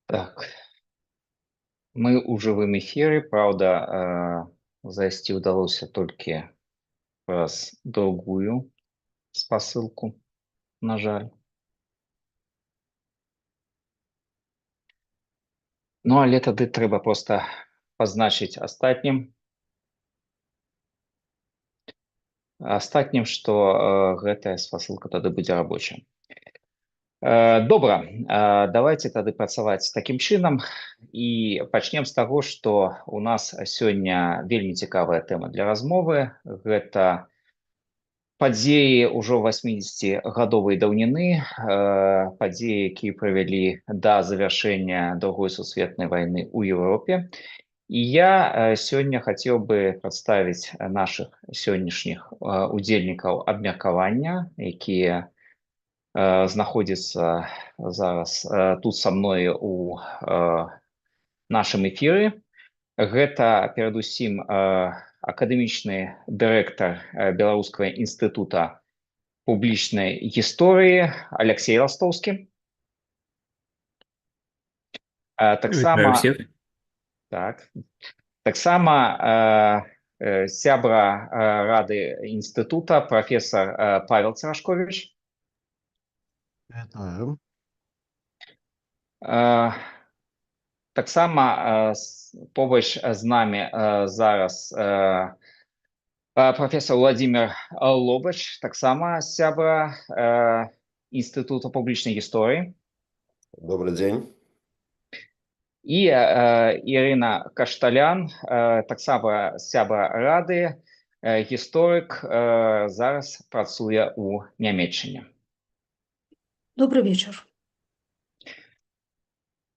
Так. Мы ў жывым эфіры, праўда, зайсці ўдалося толькі праз другую спасылку, на жаль. Ну, але тады трэба проста пазначыць астатнім, што гэтая спасылка тады будзе рабочая. Добра, давайте тады працаваць такім чынам і пачнем з таго, што у нас сёння вельмі цікавая тэма для размовы. Гэта падзеі ўжо 80-гадовай даўніны, падзеі, якія прывялі да завяршэння Другой сусветнай вайны ў Еўропе. І я сёння хацеў бы прадставіць нашых сённяшніх удзельнікаў абмеркавання, якія знаходзяцца зараз тут са мною у нашым эфіры. Гэта перадусім акадэмічны дырэктар Беларускага інстытута публічнай гісторыі Алексей Ластоўскі. Таксама так, таксама сябра рады інстытута прафесар Павел Церашкович. Вітаю. Таксама побач з намі зараз прафесар Владимир Лобач, таксама сябра Інстытута публічнай гісторыі. Добрый дзень. І Ірына Кашталян, таксама сябра рады, гісторык, зараз працуе ў Нямеччыне. Добрый вечер.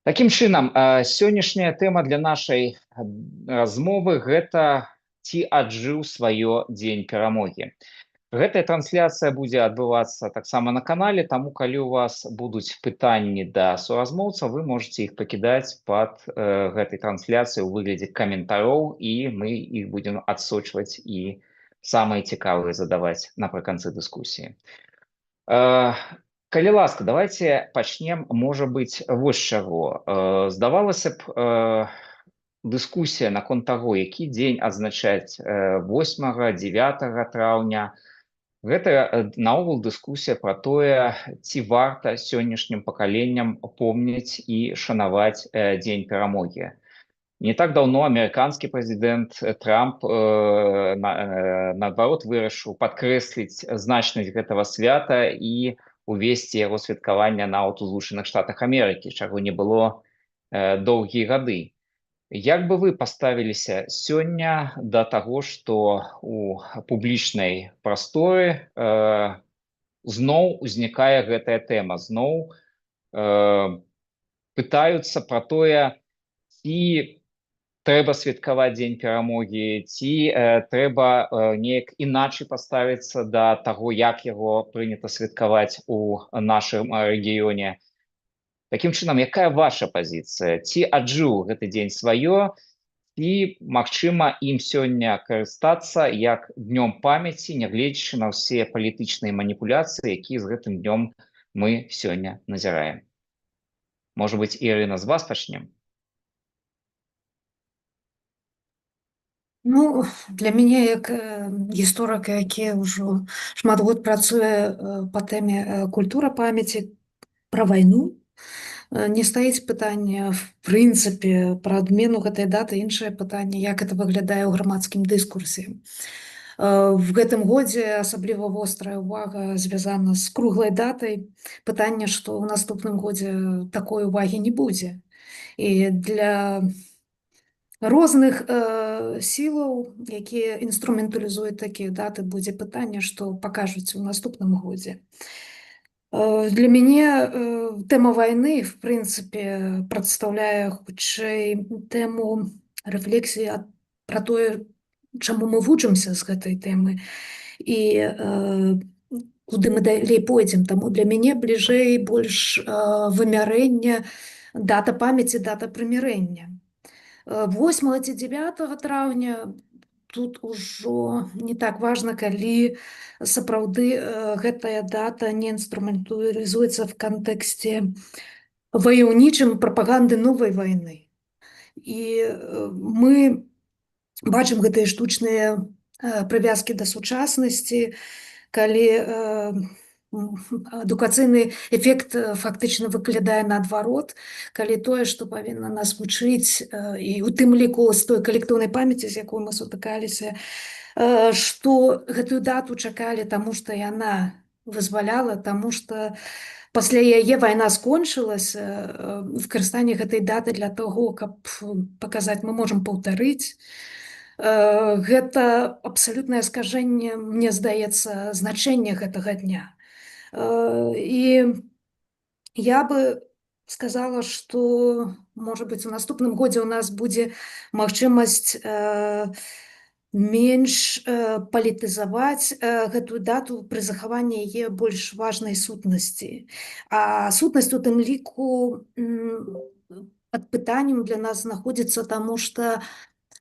Такім чынам, сённяшняя тэма для нашай размовы гэта ці аджыў сваё дзень перамогі. Гэтая трансляцыя будзе адбывацца таксама на канале, таму калі у вас будуць пытанні да суразмоўца, вы можете іх пакідаць пад гэтай трансляцыяй у выглядзе каментароў, і мы іх будзем адсочваць і самыя цікавыя задаваць напрыканцы дыскусіі. Калі ласка, давайте пачнем, можа быць, вось чаго. Здавалася б, дыскусія наконт таго, які дзень адзначаць 8, 9 траўня, гэта наогул дыскусія пра тое, ці варта сённяшнім пакаленням помніць і шанаваць дзень перамогі. Не так даўно амерыканскі прэзідэнт Трамп наадварот вырашыў падкрэсліць значнасць гэтага свята і увесці яго святкавання нават у Злучаных Штатах Амерыкі, чаго не было доўгія гады. Як бы вы паставіліся сёння да таго, што у публічнай прасторы зноў узнікае гэтая тэма, зноў пытаюцца пра тое, ці трэба святкаваць дзень перамогі, ці трэба неяк іначай паставіцца да таго, як яго прынята святкаваць у нашым рэгіёне. Такім чынам, якая ваша пазіцыя? Ці аджыў гэты дзень сваё, ці, магчыма, ім сёння карыстацца як днём памяці, нягледзячы на ўсе палітычныя маніпуляцыі, якія з гэтым днём мы сёння назіраем? Можа быць, Ірына, з вас пачнем? Ну, для мяне, як гісторыка, які ўжо шмат год працуе па тэме культура памяці пра вайну, не стаіць пытанне, в прынцыпе, пра адмену гэтай даты, іншае пытанне, як это выглядае ў грамадскім дыскурсе. В гэтым годзе асабліва вострая ўвага звязана з круглай датай. Пытанне, што ў наступным годзе такой увагі не будзе. І для розных сілаў, якія інструменталізуюць такія даты, будзе пытанне, што пакажуць у наступным годзе. Для мяне тэма вайны, в прынцыпе, прадстаўляе хутчэй тэму рэфлексіі пра тое, чаму мы вучымся з гэтай тэмы і куды мы далей пойдзем. Таму для мяне бліжэй больш вымярэння дата памяці, дата прымірэння. 8 ці 9 траўня тут ужо не так важна, калі сапраўды гэтая дата не інструменталізуецца в кантэксце Ваяўнічым прапаганды новай вайны. І мы бачым гэтыя штучныя прывязкі да сучаснасці, калі адукацыйны эфект фактычна выглядае наадварот, калі тое, што павінна нас вучыць, і у тым ліку з той калектыўнай памяці, з якой мы сутыкаліся, што гэтую дату чакалі, таму што яна вызваляла, таму што пасля яе вайна скончылася, выкарыстанне гэтай даты для таго, каб паказаць, мы можам паўтарыць, гэта абсалютнае скажэнне, мне здаецца, значэння гэтага дня. І я бы сказала, што, можа быць, у наступным годзе ў нас будзе магчымасць менш палітызаваць гэтую дату пры захаванні яе больш важнай сутнасці. А сутнасць у тым ліку пад пытаннем для нас знаходзіцца, таму што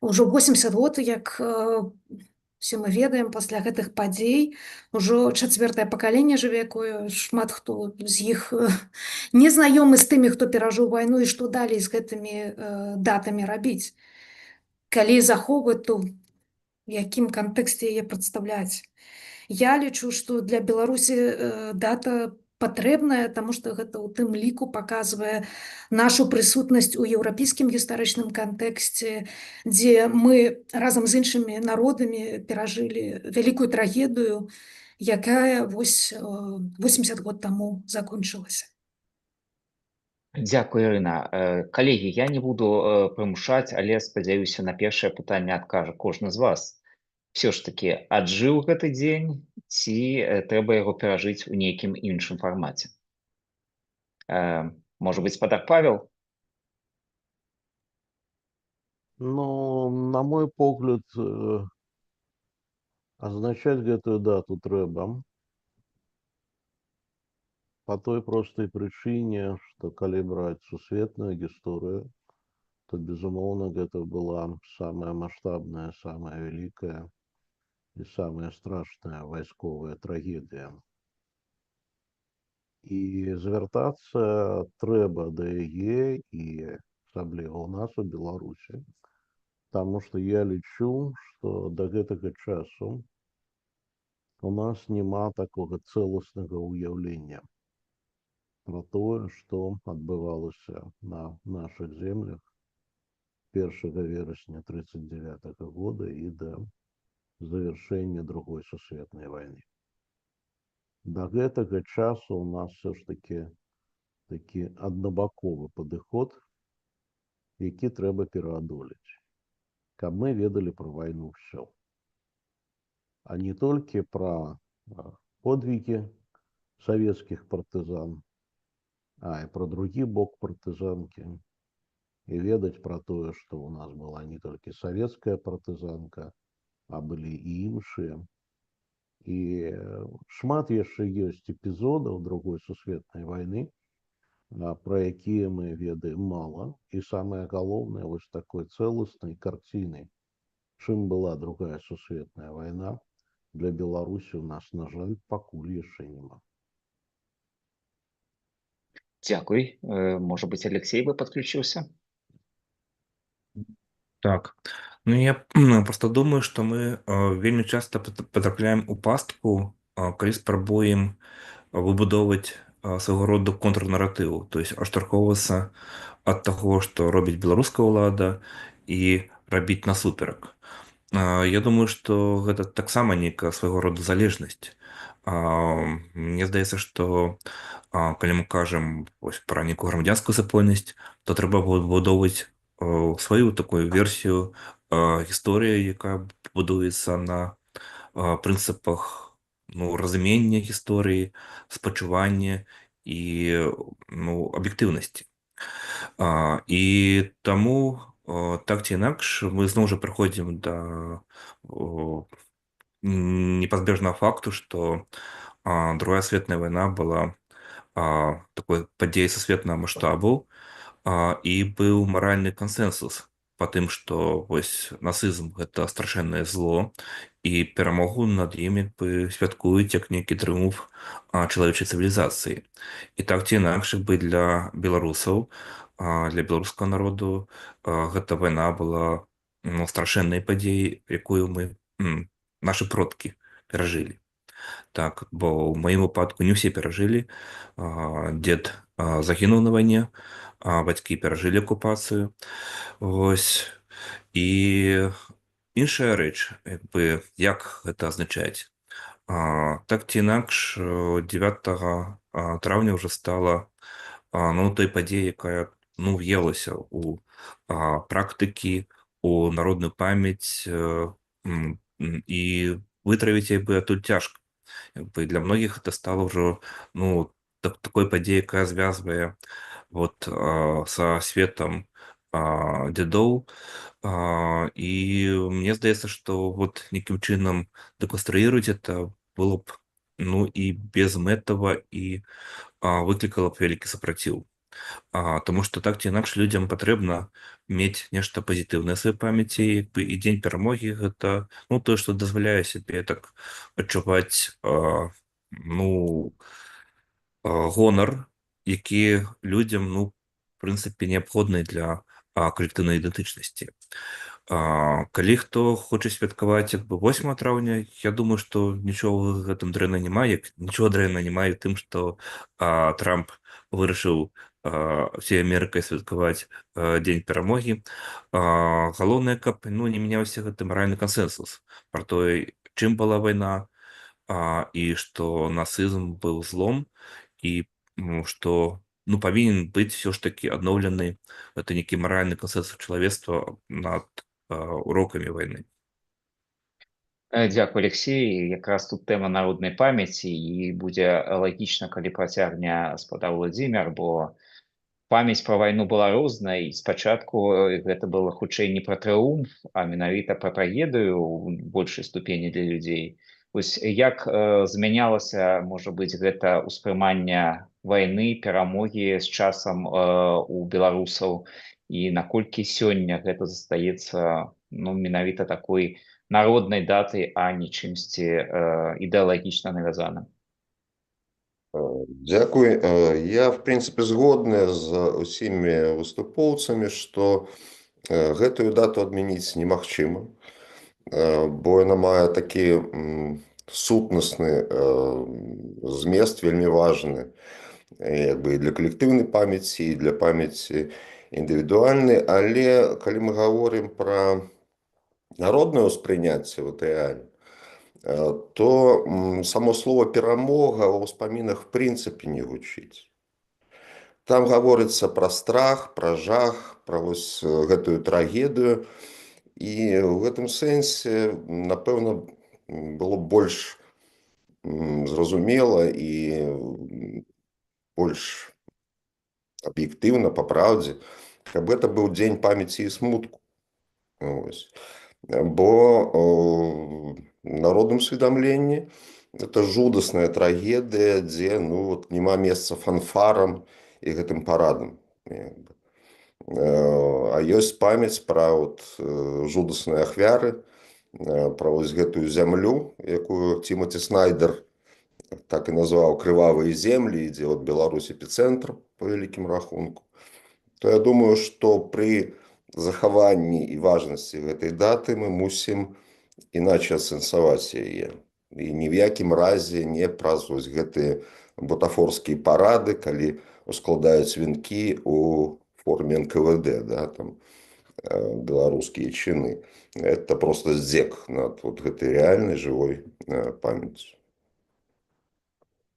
ўжо 80 год, як все мы ведаем, пасля гэтых падзей ужо чацвёртае пакаленне жыве, якое шмат хто з іх не знаёмы з тымі, хто перажыў вайну, і што далей з гэтымі датамі рабіць. Калі захоўваць, то в якім кантэксце яе прадстаўляць? Я лічу, што для Беларусі дата патрэбная, таму што гэта ў тым ліку паказвае нашу прысутнасць у еўрапейскім гістарычным кантэксце, дзе мы разам з іншымі народамі перажылі вялікую трагедыю, якая вось 80 год таму закончылася. Дзякую, Ірына. Калегі, я не буду прымушаць, але спадзяюся, на першае пытанне адкажа кожны з вас. Усё ж такі, аджыў гэты дзень ці трэба яго перажыць у нейкім іншым фармаце? Можа быць, спадар Павел? Ну, на мой погляд, азначаць гэтую дату трэба па той простай прычыне, што калі браць сусветную гісторыю, то, безумоўна, гэта была самая маштабная, самая вялікая і самая страшная вайсковая трагедыя. І звяртацца трэба да яе, і асабліва ў нас у Беларусі, таму што я лічу, што да гэтага часу у нас няма такога цэласнага ўяўлення пра тое, што адбывалася на нашых землях 1 верасня 39 года і да завяршэння Другой сусветнай вайны. Да гэтага часу у нас усё ж такі такі аднабаковы падыход, які трэба пераадолець, каб мы ведалі пра вайну ўсё. А не толькі пра подвігі савецкіх партызан, а і пра другі бок партызанкі, і ведаць пра тое, што ў нас была не толькі савецкая партызанка, а былі і іншыя. І шмат яшчэ ёсць эпізодаў Другой сусветнай вайны, пра якія мы ведаем мала, і самае галоўнае, вось такой цэласнай карціны, чым была Другая сусветная вайна для Беларусі, у нас, на жаль, пакуль яшчэ няма. Дзякуй. Можа быць, Аляксей бы падключыўся? Так. Ну, я проста думаю, што мы вельмі часта патрапляем у пастку, калі спрабуем выбудоўваць свайго роду контрнаратыў, то есть адштурхоўвацца ад таго, што робіць беларуская ўлада, і рабіць насуперак. Я думаю, што гэта таксама нейкая свайго роду залежнасць. Мне здаецца, што калі мы кажам вось пра нейкую грамадзянскую супольнасць, то трэба выбудоўваць сваю такую версію гісторыі, якая будуецца на прынцыпах, ну, разумення гісторыі, спачування і, ну, аб'ектыўнасці. І таму так ці інакш мы зноў жа прыходзім да непазбежнага факту, што Другая сусветная вайна была такой падзеяй сусветнага маштабу, і быў маральны кансэнсус. Па тым, што вось нацызм — гэта страшэннае зло, і перамогу над ім як бы святкуюць як нейкі трыумф чалавечай цывілізацыі. І так ці інакш, як бы, для беларусаў, для беларускага народу гэта вайна была, ну, страшэннай падзеяй, якую мы, нашы продкі, перажылі. Так, бо ў маім выпадку не ўсе перажылі. Дзед загінуў на вайне, а бацькі перажылі акупацыю. Вось. І іншая рэч, як бы, як гэта азначаць. Так ці інакш, 9 траўня ўжо стала, ну, той падзеяй, якая, ну, въелася у практыкі, у народную памяць, і вытравіць як бы адтуль цяжка. Як бы для многіх это стало ўжо, ну, такой падзеяй, якая звязвае вот са светам дзядоў. І мне здаецца, што вот нейкім чынам дэканструировать это было б, ну, і безмэтава, і выклікала б вялікі супраціў. Таму што так ці інакш людзям патрэбна мець нешта пазітыўнае сваёй памяці, як бы, і Дзень перамогі — гэта, ну, тое, што дазваляе сябе так адчуваць, ну, гонар, які людзям, ну, в прынцыпе, неабходны для калектыўнай ідэнтычнасці. Калі хто хоча святкаваць як бы 8 траўня, я думаю, што нічога ў гэтым дрэнна няма, як нічога дрэнна няма і тым, што Трамп вырашыў всей Амерыкай святкаваць Дзень перамогі. Галоўнае, каб, ну, не мяняўся гэты маральны кансэнсус пра тое, чым была вайна, і што нацызм быў злом, і што, ну, павінен быць всё ж таки адноўлены это нейкі маральны кансэнсус чалавецтва над урокамі вайны. Дзякуй, Алексей. Якраз тут тэма народнай памяці, і будзе лагічна, калі працягне спадар Владзімир, бо памяць пра вайну была рознай. Спачатку гэта было хутчэй не пра трыумф, а менавіта пра трагедыю ў большай ступені для людзей. Вось як змянялася, можа быць, гэта ўспрыманне вайны, перамогі з часам у беларусаў, і наколькі сёння гэта застаецца, ну, менавіта такой народнай датай, а не чымсьці ідэалагічна навязаным? Дзякуй. Я, в прынцыпе, згодны з усімі выступоўцамі, што гэтую дату адмяніць немагчыма, бо яна мае такі сутнасны змест, вельмі важны як бы і для калектыўнай памяці, і для памяці індывідуальнай. Але калі мы гаворым пра народнае ўспрыняцце, вот рэальна, то само слово «перамога» ва ўспамінах в прынцыпе не гучыць. Там гаворыцца пра страх, пра жах, пра вось гэтую трагедыю. І ў гэтым сэнсе, напэўна, было б больш зразумела і больш аб'ектыўна, па праўдзе, каб гэта быў Дзень памяці і смутку. Вось. Бо народным усведамленні это жудасная трагедыя, дзе, ну, вот, няма месца фанфарам і гэтым парадам, як бы. А ёсць памяць пра вот жудасныя ахвяры, пра вось гэтую зямлю, якую Тимоти Снайдер так і назваў «Крывавыя землі», дзе вот Беларусь эпіцэнтр по вялікім рахунку. То я думаю, што пры захаванні і важнасці гэтай даты мы мусім іначай асэнсаваць яе. І ні в якім разе не праз вось гэтыя бутафорскія парады, калі ускладаюць вінкі у форме НКВД, да, там, беларускія чыны. Это просто здзек над вот гэтай рэальнай жывой памяццю.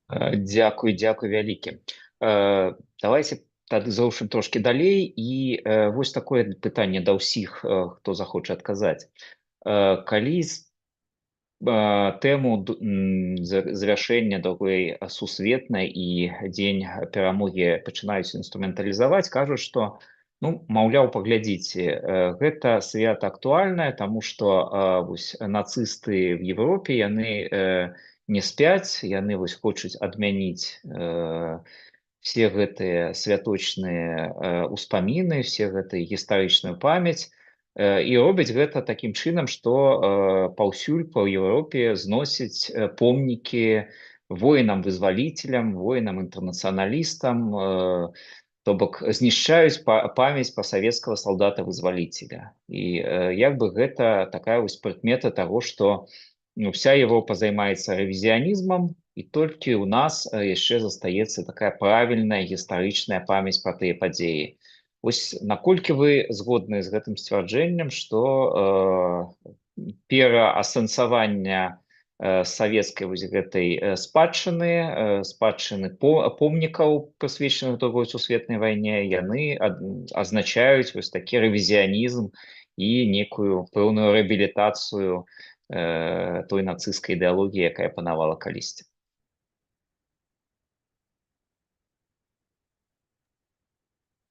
Дзякуй, дзякуй вялікі. Давайте тады зрушым трошкі далей, і вось такое пытанне да ўсіх, хто захоча адказаць. Калі тэму завяршэння Другой сусветнай і Дзень перамогі пачынаюць інструменталізаваць, кажуць, што, ну, маўляў, паглядзіце, гэта свята актуальнае, таму што вось нацысты в Европе, яны не спяць, яны вось хочуць адмяніць все гэтыя святочныя успаміны, все гэтыя гістарычную памяць. І робяць гэта такім чынам, што паўсюль па Еўропе зносяць помнікі воінам-вызваліцелям, воінам-інтэрнацыяналістам, то бок знішчаюць памяць пра савецкага салдата-вызваліцеля. І як бы гэта такая вось прыкмета таго, што, ну, вся Европа займаецца рэвізіянізмам, і толькі ў нас яшчэ застаецца такая правільная гістарычная памяць пра тыя падзеі. Вось наколькі вы згодны з гэтым сцвярджэннем, што пераасэнсаванне савецкай вось гэтай спадчыны, спадчыны помнікаў, прысвечаных Другой сусветнай вайне, яны азначаюць вось такі рэвізіянізм і некую пэўную рэабілітацыю той нацысцкай ідэалогіі, якая панавала калісьці?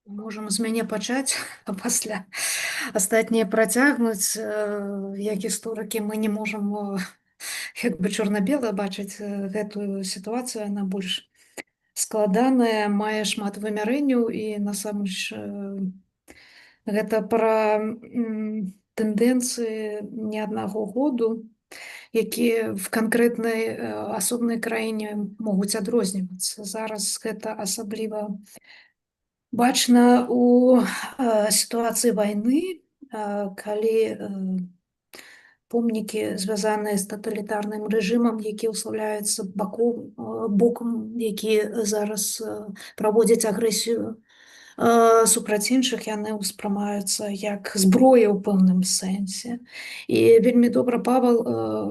Можам з мяне пачаць, а пасля астатнія працягнуць. Як гісторыкі мы не можам як бы чорна-бела бачыць гэтую сітуацыю, яна больш складаная, мае шмат вымярэнняў, і насамрэч гэта пра тэндэнцыі не аднаго году, якія в канкрэтнай асобнай краіне могуць адрознівацца. Зараз гэта асабліва бачна у сітуацыі вайны, калі помнікі, звязаныя з таталітарным рэжымам, які ўслаўляюцца бокам, які зараз праводзіць агрэсію супраць іншых, яны ўспрымаюцца як зброя ў пэўным сэнсе. І вельмі добра Павел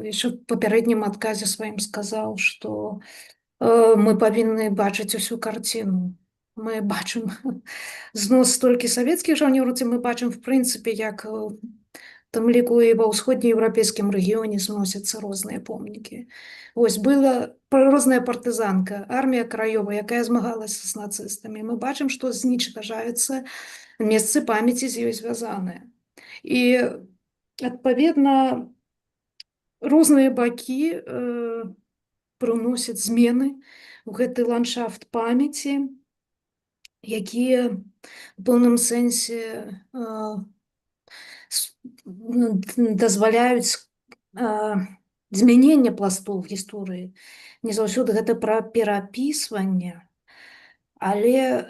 яшчэ в папярэднім адказе сваім сказаў, што мы павінны бачыць усю карціну. Мы бачым знос толькі савецкіх жаўнераў, ці мы бачым, в прынцыпе, як тым ліку і ва ўсходнееўрапейскім рэгіёне зносяцца розныя помнікі. Вось была розная партызанка, армія краёва, якая змагалася з нацыстамі. Мы бачым, што знічтажаюцца месцы памяці з ёй звязаныя. І, адпаведна, розныя бакі прыносяць змены ў гэты ландшафт памяці, якія ў пэўным сэнсе дазваляюць змяненне пластоў гісторыі. Не заўсёды гэта пра перапісванне, але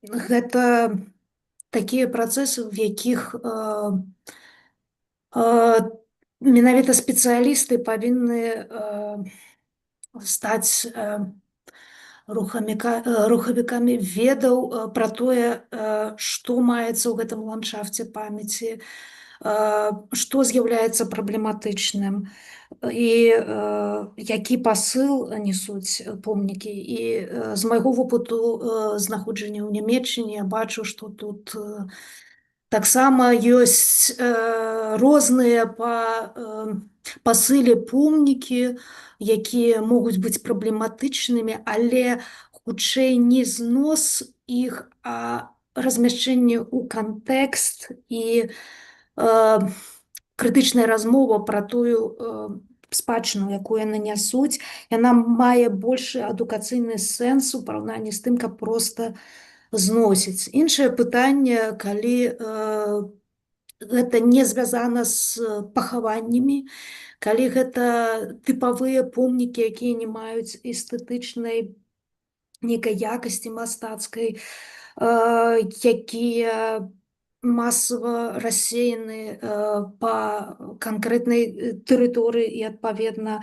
гэта такія працэсы, в якіх менавіта спецыялісты павінны стаць рухавікамі ведаў пра тое, што маецца ў гэтым ландшафце памяці, што з'яўляецца праблематычным і які пасыл несуць помнікі. І з майго вопыту знаходжання ў Нямеччыне я бачу, што тут таксама ёсць розныя па пасыле помнікі, якія могуць быць праблематычнымі, але хутчэй не знос іх, а размяшчэнне ў кантэкст і крытычная размова пра тую спадчыну, якую яны нясуць, яна мае большы адукацыйны сэнс у параўнанні з тым, каб проста зносіць. Іншае пытанне, калі гэта не звязана з пахаваннямі, калі гэта тыпавыя помнікі, якія не маюць эстэтычнай нейкай якасці мастацкай, якія масава рассеяны па канкрэтнай тэрыторыі і, адпаведна,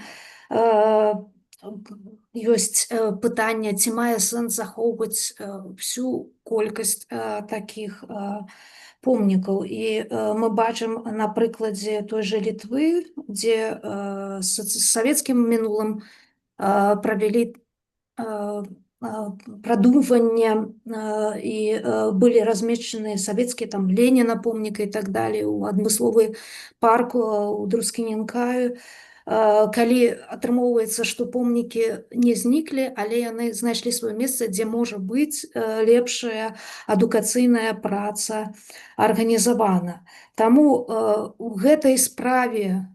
ёсць пытанне, ці мае сэнс захоўваць всю колькасць такіх помнікаў. І мы бачым на прыкладзе той жа Літвы, дзе з савецкім мінулым правялі прадумванне і былі размешчаны савецкія там Леніна помнік і так далее у адмысловы парк у Друскінінкаю. Калі атрымоўваецца, што помнікі не зніклі, але яны знайшлі сваё месца, дзе можа быць лепшая адукацыйная праца арганізавана. Таму у гэтай справе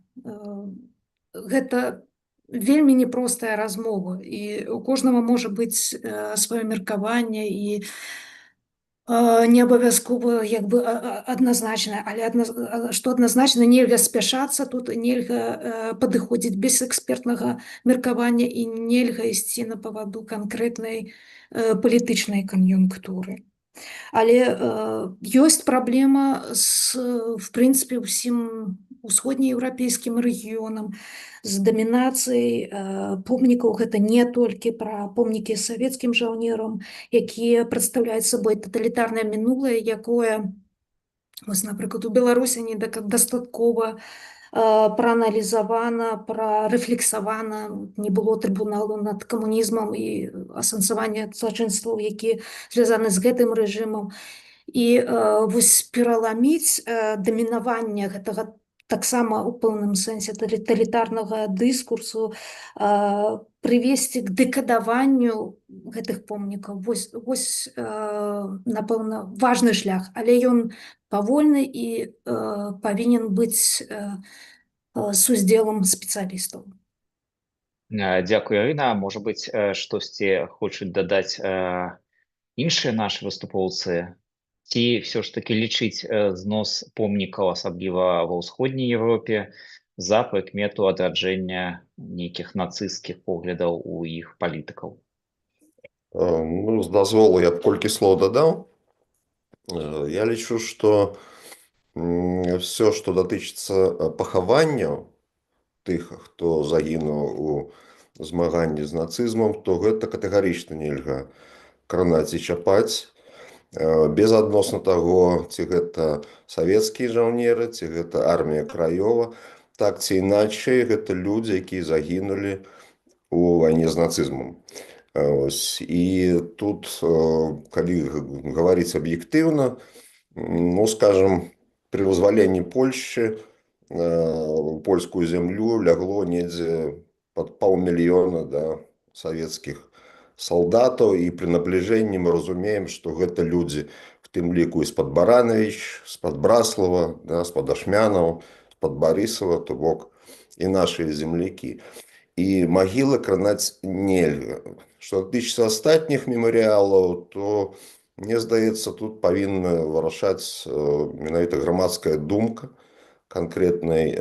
гэта вельмі непростая размова, і у кожнага можа быць сваё меркаванне, і Не абавязкова, як бы, адназначна, але што адназначна, нельга спяшацца тут, нельга падыходзіць без экспертнага меркавання і нельга ісці на паваду канкрэтнай палітычнай кан'юнктуры. Але ёсць праблема з, в прынцыпе, ўсім усходнееўрапейскім рэгіёнам, з дамінацыяй помнікаў. Гэта не толькі пра помнікі савецкім жаўнерам, якія прадстаўляюць сабой таталітарнае мінулае, якое вось, напрыклад, у Беларусі не дастаткова прааналізавана, прарэфлексавана, не было трыбуналу над камунізмам і асэнсавання злачынстваў, які звязаны з гэтым рэжымам. І вось пераламіць дамінаванне гэтага таксама ў пэўным сэнсе таталітарнага дыскурсу, прывесці к дэкадаванню гэтых помнікаў. Вось, напэўна, важны шлях, але ён павольны і павінен быць з удзелам спецыялістаў. Дзякую, Ірына. Можа быць, штосьці хочуць дадаць іншыя нашы выступоўцы? Ці ўсё ж такі лічыць знос помнікаў, асабліва ва ўсходняй Еўропе, за прыкмету адраджэння нейкіх нацысцкіх поглядаў у іх палітыкаў? Ну, з дазволу я б колькі слоў дадаў. Я лічу, што ўсё, што датычыцца пахаванняў тых, хто загінуў у змаганні з нацызмам, то гэта катэгарычна нельга кранаць і чапаць, безадносна таго, ці гэта савецкія жаўнеры, ці гэта Армія Краёва, так ці іначай гэта людзі, якія загінулі у вайне з нацызмам. Ось. І тут, калі гаварыць аб'ектыўна, ну, скажем, пры вызваленні Польшчы у польскую зямлю лягло недзе пад паўмільёна, да, савецкіх салдатаў, і пры набліжэнні мы разумеем, што гэта людзі в тым ліку з-пад Баранавіч, з-пад Браслава, да, з-пад Ашмянаў, з-пад Барысава, то бок і нашыя землякі. І магілы кранаць нельга. Што тычыцца астатніх мемарыялаў, то мне здаецца, тут павінна вырашаць менавіта грамадская думка канкрэтнай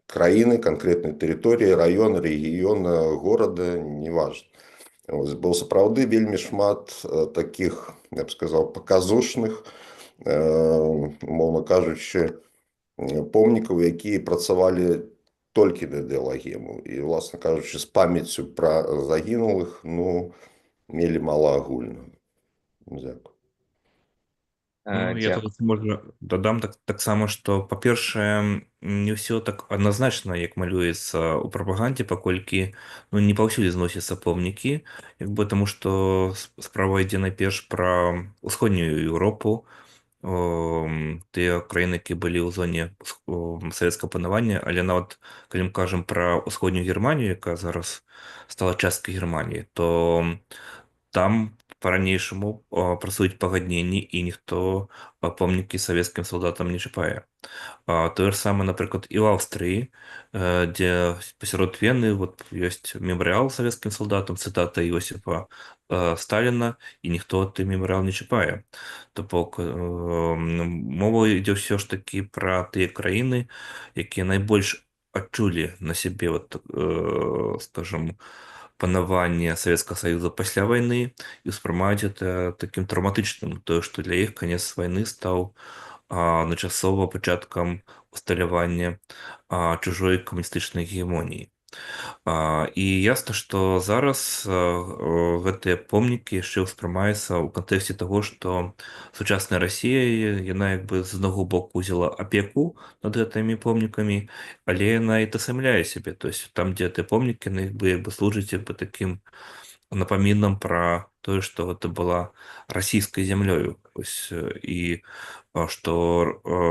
краіны, канкрэтнай тэрыторыі, раёна, рэгіёна, горада, неважна. Ось, бо сапраўды вельмі шмат такіх, я б сказаў, паказушных, умоўна кажучы, помнікаў, якія працавалі толькі на ідэалагему і, уласна кажучы, з памяццю пра загінулых, ну, мелі мала агульнага. Дзякую. Ну, я Дзякую. тут, можа, дадам таксама, што, па-першае, не ўсё так адназначна, як малюецца ў прапагандзе, паколькі, ну, не паўсюль зносяцца помнікі, як бы, таму што справа ідзе найперш пра ўсходнюю Еўропу, тыя краіны, якія былі ў зоне савецкага панавання, але нават калі мы кажам пра ўсходнюю Германію, якая зараз стала часткай Германіі, то там па-ранейшаму працуюць пагадненні, і ніхто помнікі савецкім салдатам не чапае. Тое ж самае, напрыклад, і ў Аўстрыі, дзе пасярод Вены вот ёсць мемарыял савецкім салдатам, цытата Іосіфа Сталіна, і ніхто той мемарыял не чапае. То бок мова ідзе ўсё ж такі пра тыя краіны, якія найбольш адчулі на сябе вот, скажем, панаванне Савецкага Саюза пасля вайны і ўспрымаюць это такім траўматычным, тое, што для іх канец вайны стаў адначасова пачаткам усталявання чужой камуністычнай гегемоніі. І ясна, што зараз гэтыя помнікі яшчэ ўспрымаюцца ў кантэксце таго, што сучасная Расія, яна як бы з аднаго боку ўзяла апеку над гэтымі помнікамі, але яна і атасамляе сябе. То есть там, дзе гэтыя помнікі, яны як бы служаць як бы такім напамінам пра тое, што гэта была расійскай зямлёю. Ось, і што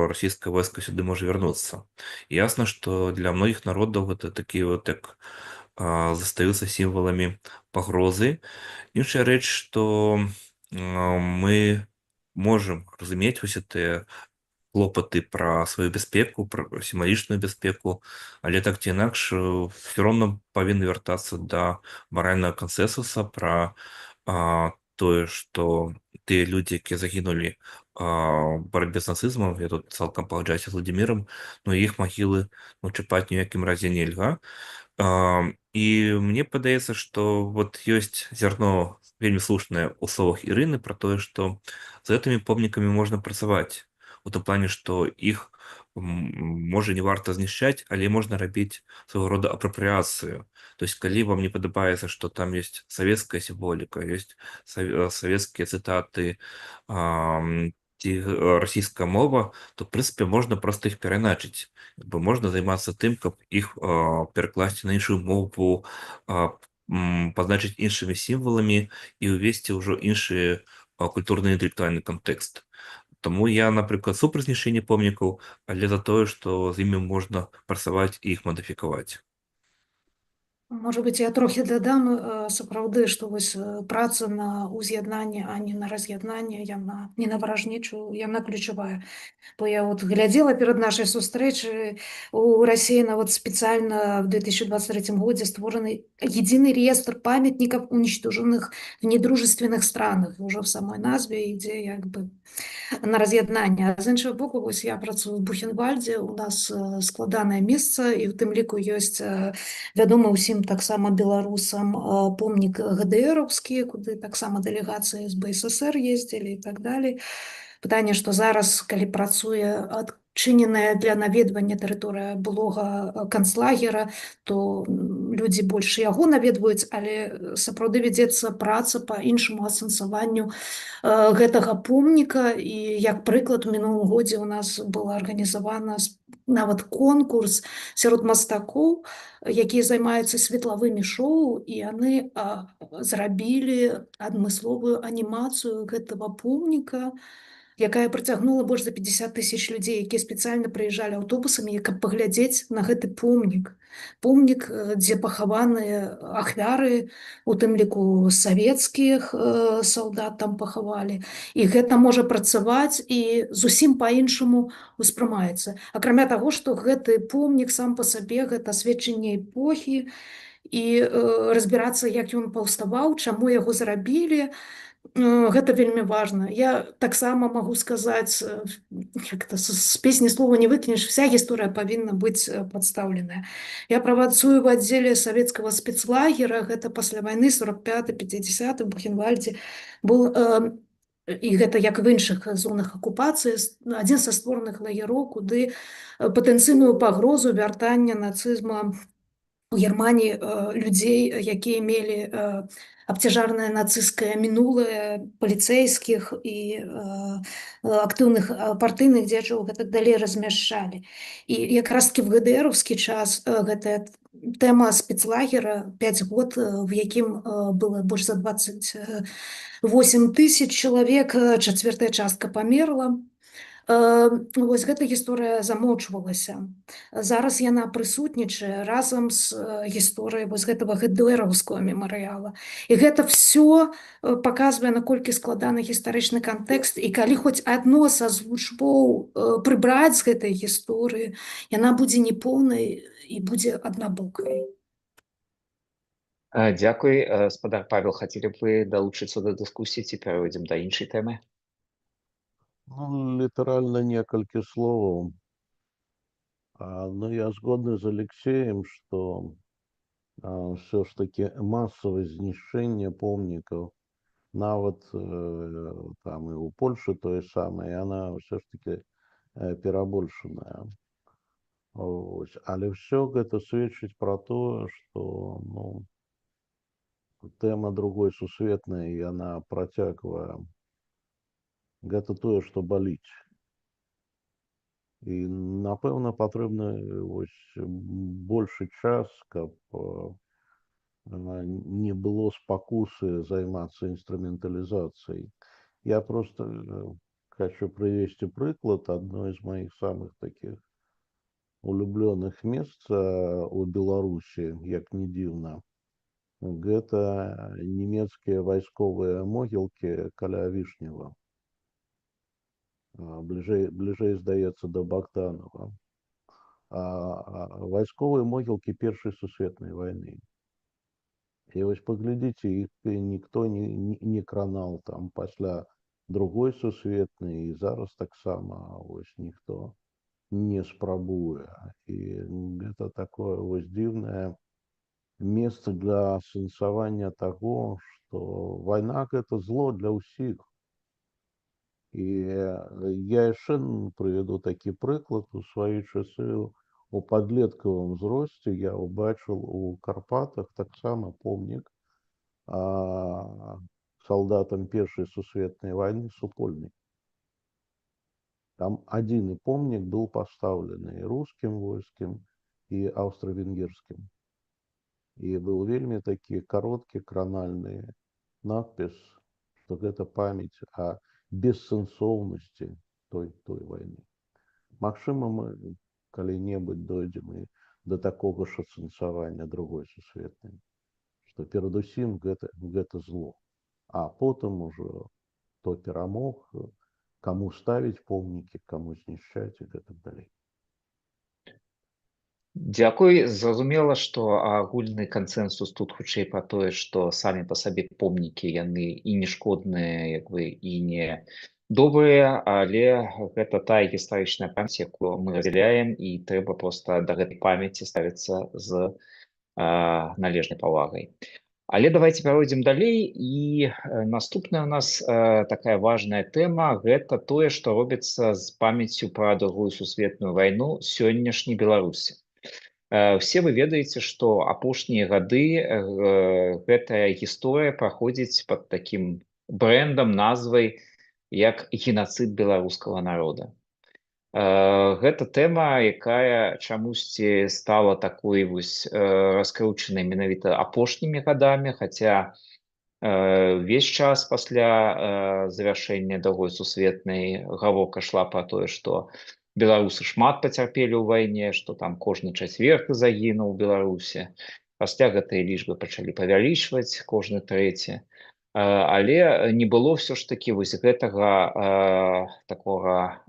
расійскае войска сюды можа вярнуцца. Ясна, што для многіх народаў гэта такія вот як застаюцца сімваламі пагрозы. Іншая рэч, што мы можам разумець вось гэтыя клопаты пра сваю бяспеку, пра сімвалічную бяспеку, але так ці інакш все роўна павінны вяртацца да маральнага кансэнсуса пра тое, што тыя людзі, якія загінулі барацьбе з нацызмам, я тут цалкам пагаджаюся з Владимиром, но іх магілы, ну, чапаць ні ў якім разе нельга. І мне падаецца, што вот ёсць зярно вельмі слушнае ў словах Ірыны пра тое, што з гэтымі помнікамі можна працаваць. У том плане, што іх, можа, не варта знішчаць, але можна рабіць свайго роду апрапрыяцыю. То есть калі вам не падабаецца, што там ёсць савецкая сімволіка, ёсць савецкія цытаты ці расійская мова, то, в прынцыпе, можна проста іх перайначыць. Бо можна займацца тым, каб іх перакласці на іншую мову, пазначыць іншымі сімваламі і ўвесці ўжо іншы культурны, інтэлектуальны кантэкст. Таму я, напрыклад, супраць знішчэння помнікаў, але за тое, што з імі можна працаваць і іх мадыфікаваць. Можа быць, я трохі дадам, сапраўды, што вось праца на ўз'яднанне, а не на раз'яднанне, яна не на варажнечу, яна ключавая. Бо я вот глядзела перад нашай сустрэчай, у Расіі нават спецыяльна в 2023 годзе створаны единый реестр памятников, уничтоженных в недружественных странах. Уже в самой назве ідзе як бы на раз'яднанне. А з іншага боку, вось я працую в Бухенвальдзе, у нас складанае месца, і ў тым ліку ёсць вядомы ўсім таксама беларусам помнік ГДРаўскі, куды таксама дэлегацыі з БССР ездзілі і так далей. Пытанне, што зараз, калі працуе адчыненая для наведвання тэрыторыя былога канцлагера, то людзі больш яго наведваюць, але сапраўды вядзецца праца па іншаму асэнсаванню гэтага помніка. І як прыклад, у мінулым годзе у нас была арганізавана нават конкурс сярод мастакоў, якія займаюцца светлавымі шоу, і яны зрабілі адмысловую анімацыю гэтага помніка, якая прыцягнула больш за 50 тысяч людзей, якія спецыяльна прыязджалі аўтобусамі, каб паглядзець на гэты помнік. Помнік, дзе пахаваныя ахвяры, у тым ліку савецкіх салдат там пахавалі. І гэта можа працаваць і зусім па-іншаму успрымаецца. Акрамя таго, што гэты помнік сам па сабе гэта сведчанне эпохі, і разбірацца, як ён паўставаў, чаму яго зрабілі, гэта вельмі важна. Я таксама магу сказаць, як это, з песні слова не выкінеш, вся гісторыя павінна быць падстаўленая. Я працую в аддзеле савецкага спецлагера, гэта пасля вайны 45, 50, в Бухенвальдзе был, і гэта як в іншых зонах акупацыі, адзін са створаных лагероў, куды патэнцыйную пагрозу вяртання нацызма у Германіі, людзей, якія мелі абцяжарнае нацысцкае мінулае, паліцэйскіх і актыўных партыйных дзеячаў, гэтак далей, размяшчалі. І якраз таки в ГДРаўскі час гэтая тэма спецлагера 5 год, в якім было больш за 28 тысяч чалавек, чацвертая частка памерла. Вось гэта гісторыя замоўчвалася. Зараз яна прысутнічае разам з гісторыяй вось гэтага ГДРаўскага мемарыяла. І гэта всё паказвае, наколькі складаны гістарычны кантэкст, і калі хоць адно са злучбоў прыбраць з гэтай гісторыі, яна будзе непоўнай і будзе аднабокай. Дзякуй. Спадар Павел, хацелі б вы далучыцца да дыскусіі ці пяройдзем да іншай тэмы? Ну, літаральна некалькі словаў. Ну, я згодны з Алексеем, што ўсё ж такі масавае знішчэнне помнікаў, нават там і ў Польшы тое самае, яна ўсё ж такі перабольшаная. Вось. Але ўсё гэта сведчыць пра тое, што, ну, тэма Другой сусветнай, яна працягвае. Гэта тое, што баліць. І, напэўна, патрэбны вось большы час, каб не было спакусы займацца інструменталізацыяй. Я просто хочу прывесці прыклад адной з маіх самых такіх улюблёных месц у Беларусі, як не дзіўна. Гэта нямецкія вайсковыя могілкі каля Вішнева. Бліжэй, здаецца, да Богданова. Вайсковыя могілкі Першай сусветнай вайны. І вось паглядзіце, іх ніхто не кранал там пасля Другой сусветнай, і зараз таксама вось ніхто не спрабуе. І гэта такое вось дзіўнае месца для асэнсавання таго, што вайна гэта зло для ўсіх. І я яшчэ прывяду такі прыклад. У свае часы, у падлеткавым узросце, я ўбачыў у Карпатах таксама помнік салдатам Першай сусветнай вайны супольны. Там адзіны помнік был пастаўлены і рускім войскам, і аўстра-венгерскім. І быў вельмі такі кароткі кранальны надпіс, што гэта памяць о бессэнсоўнасці той вайны. Магчыма, мы калі-небудзь дойдзем і да такога ж асэнсавання Другой сусветнай, што перадусім гэта зло, а потым ужо хто перамог, каму ставіць помнікі, каму знішчаць і гэтак далей. Дзякуй. Зразумела, што агульны кансэнсус тут хутчэй пра тое, што самі па сабе помнікі яны і не шкодныя, як бы, і не добрыя, але гэта тая гістарычная памяць, якую мы раздзяляем, і трэба проста да гэтай памяці ставіцца з належнай павагай. Але давайте пяройдзем далей, і наступная у нас такая важная тэма — гэта тое, што робіцца з памяццю пра Другую сусветную вайну сённяшняй Беларусі. Все вы ведаеце, што апошнія гады гэтая гісторыя праходзіць пад такім брэндам, назвай, як генацыд беларускага народа. Гэта тэма, якая чамусьці стала такой вось раскручанай менавіта апошнімі гадамі, хаця весь час пасля завяршэння Другой сусветнай гаворка шла пра тое, што беларусы шмат пацярпелі ў вайне, што там кожны чацверты загінуў у Беларусі. Пасля гэтыя лічбы пачалі павялічваць, кожны трэці. Але не было ўсё ж такі вось гэтага такога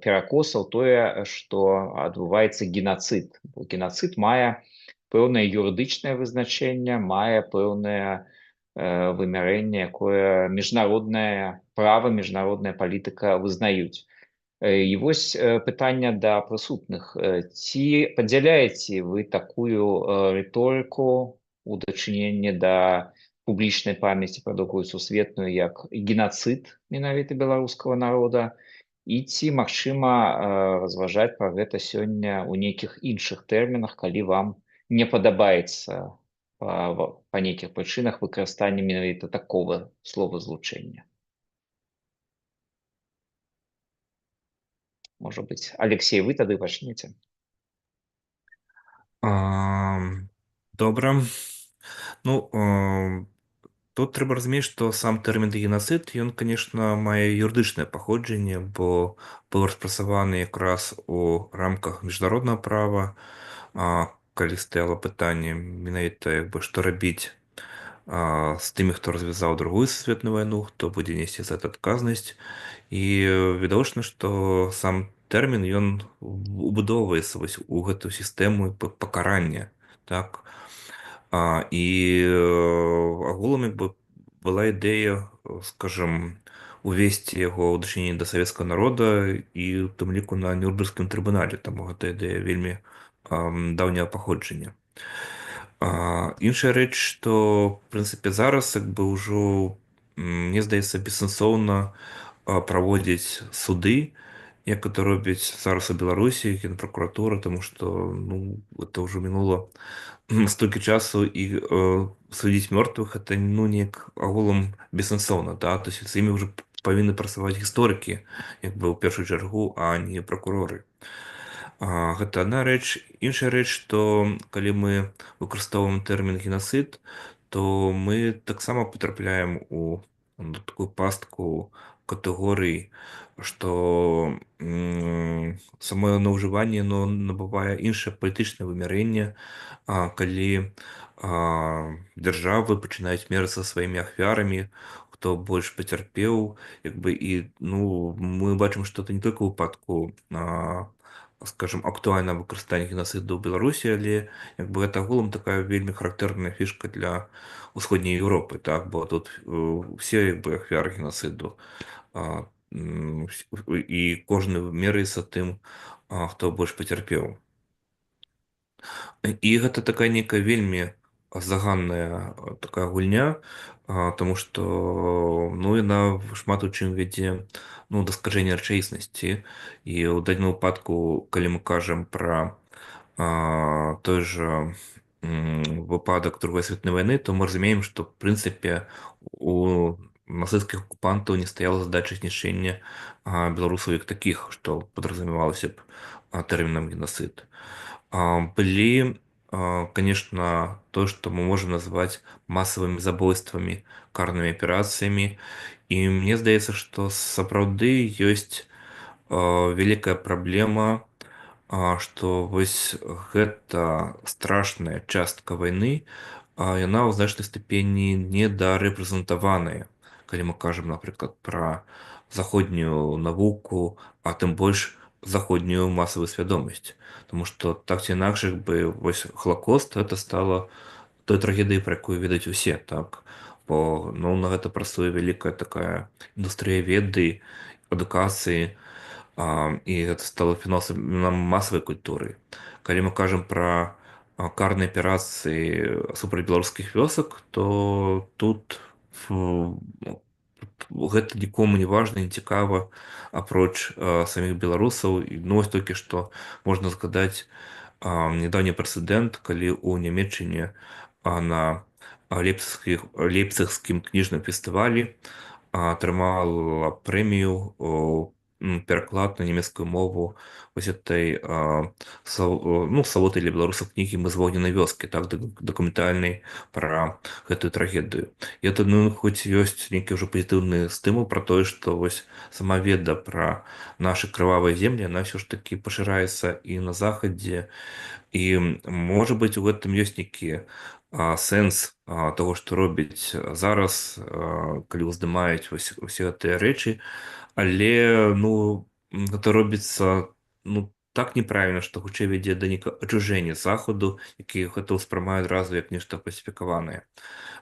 перакоса ў тое, што адбываецца генацыд. Бо генацыд мае пэўнае юрыдычнае вызначэнне, мае пэўнае вымярэнне, якое міжнароднае права, міжнародная палітыка вызнаюць. І вось пытанне да прысутных. Ці падзяляеце вы такую рыторыку у дачыненні да публічнай памяці пра Другую сусветную як генацыд менавіта беларускага народа, і ці магчыма разважаць пра гэта сёння ў нейкіх іншых тэрмінах, калі вам не падабаецца па нейкіх прычынах выкарыстанне менавіта такого словазлучэння? Можа быць, Алексей, вы тады пачнеце? Добра. Ну, тут трэба разумець, што сам тэрмін генацыд, ён, конечно, мае юрыдычнае паходжанне, бо быў распрацаваны якраз у рамках міжнароднага права, калі стаяла пытанне менавіта, як бы, што рабіць з тымі, хто развязаў Другую сусветную вайну, хто будзе несці за это адказнасць. І відавочна, што сам тэрмін, ён убудоўваецца вось у гэтую сістэму пакарання, так? І агулам, як бы, была ідэя, скажем, увесці яго ў дачыненні да савецкага народа і ў тым ліку на Нюрнбергскім трыбунале, таму гэта ідэя вельмі даўняга паходжання. Іншая рэч, што, в прынцыпе, зараз, як бы, ўжо, мне здаецца, бессэнсоўна праводзіць суды, як это робіць зараз у Беларусі генпракуратура, тому што, ну, это ўжо мінула столькі часу, і судзіць мёртвых — это, ну, неяк агулам бессэнсоўна, да, то есть з імі ўжо павінны працаваць гісторыкі, як бы, ў першую чаргу, а не пракуроры. Гэта адна рэч. Іншая рэч, што калі мы выкарыстоўваем тэрмін генацыд, то мы таксама патрапляем у, ну, такую пастку катэгорый, што само на ўжыванне оно набывае іншае палітычнае вымярэнне, калі дзяржавы пачынаюць мерыцца сваімі ахвярамі, хто больш пацярпеў, як бы, і, ну, мы бачым, што это не только ў выпадку Скажем, актуальна выкарыстанне генацыду ў Беларусі, але як бы гэта агулам такая вельмі характэрная фішка для Усходняй Еўропы, так, бо тут все як бы ахвяры генацыду, і кожны мерыецца тым, хто больш пацярпеў. І гэта такая нейкая вельмі заганная такая гульня, таму што, ну, яна шмат у чым вядзе, ну, да скажэння рэчаіснасці. І ў дадзеным выпадку, калі мы кажам пра той жа выпадак Другой сусветнай вайны, то мы разумеем, што в прынцыпе у нацысцкіх акупантаў не стаяла задача знішчэння беларусаў як такіх, што падразумявалася б тэрмінам генацыд. Былі, конечно, то, что мы можем назвать массовыми забойствамі, карнымі аперацыямі. І мне здаецца, што сапраўды ёсць вялікая праблема, што вось гэта страшная частка вайны, яна ў значнай ступені недарэпрэзентаваная. Калі мы кажам, напрыклад, пра заходнюю навуку, а тым больш заходнюю масавую свядомасць. Таму што так ці інакш, як бы вось Халакост — это стала той трагедыяй, пра якую ведаюць усе, так. Бо, ну, на гэта працуе вялікая такая індустрыя веды, адукацыі, і гэта стала феномэнам масавай культуры. Калі мы кажам пра карныя аперацыі супраць беларускіх вёсак, то тут, ну, гэта нікому не важна, не цікава, апроч саміх беларусаў. І, ну, вось толькі што можна згадаць нядаўні прэцэдэнт, калі ў Нямеччыне на Лейпцыгскім кніжным фестывалі атрымала прэмію пераклад на нямецкую мову вось этой ну, славутай для беларусаў кнігі «Мы з вогненнай вёскі», так, дакументальнай пра гэтую трагедыю. І это, ну, хоць ёсць нейкі ўжо пазітыўны стымул пра тое, што вось сама веда пра нашы крывавыя землі, она ўсё ж такі пашыраецца і на захадзе. І, можа быць, у гэтым ёсць нейкі сэнс таго, што робіць зараз, калі ўздымаюць вось усе гэтыя рэчы, але, ну, гэта робіцца, ну, так неправільна, што хутчэй вядзе да нейкага адчужэння захаду, які гэта ўспрымае адразу як нешта фальсіфікаванае.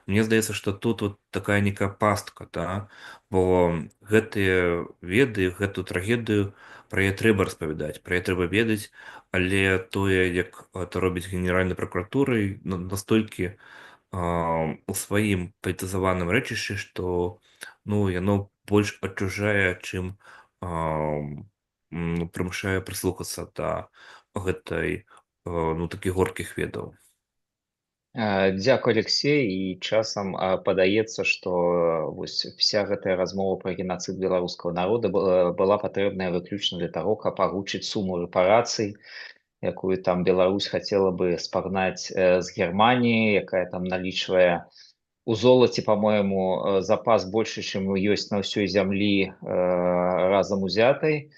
Мне здаецца, што тут вот такая нейкая пастка, да? Бо гэтыя веды, гэтую трагедыю, пра яе трэба распавядаць, пра яе трэба ведаць, але тое, як это робіць Генеральная пракуратура, настолькі у сваім палітызаваным рэчышчы, што, ну, яно больш адчужае, чым прымушае прыслухацца да гэтай, ну, такіх горкіх ведаў. Дзякуй, Алексей. І часам падаецца, што вось вся гэтая размова пра генацыд беларускага народа была патрэбная выключна для таго, каб агучыць суму рэпарацый, якую там Беларусь хацела бы спагнаць з Германіі, якая там налічвае у золаце, по-моему, запас больше, чым ёсць на ўсёй зямлі разам узятай.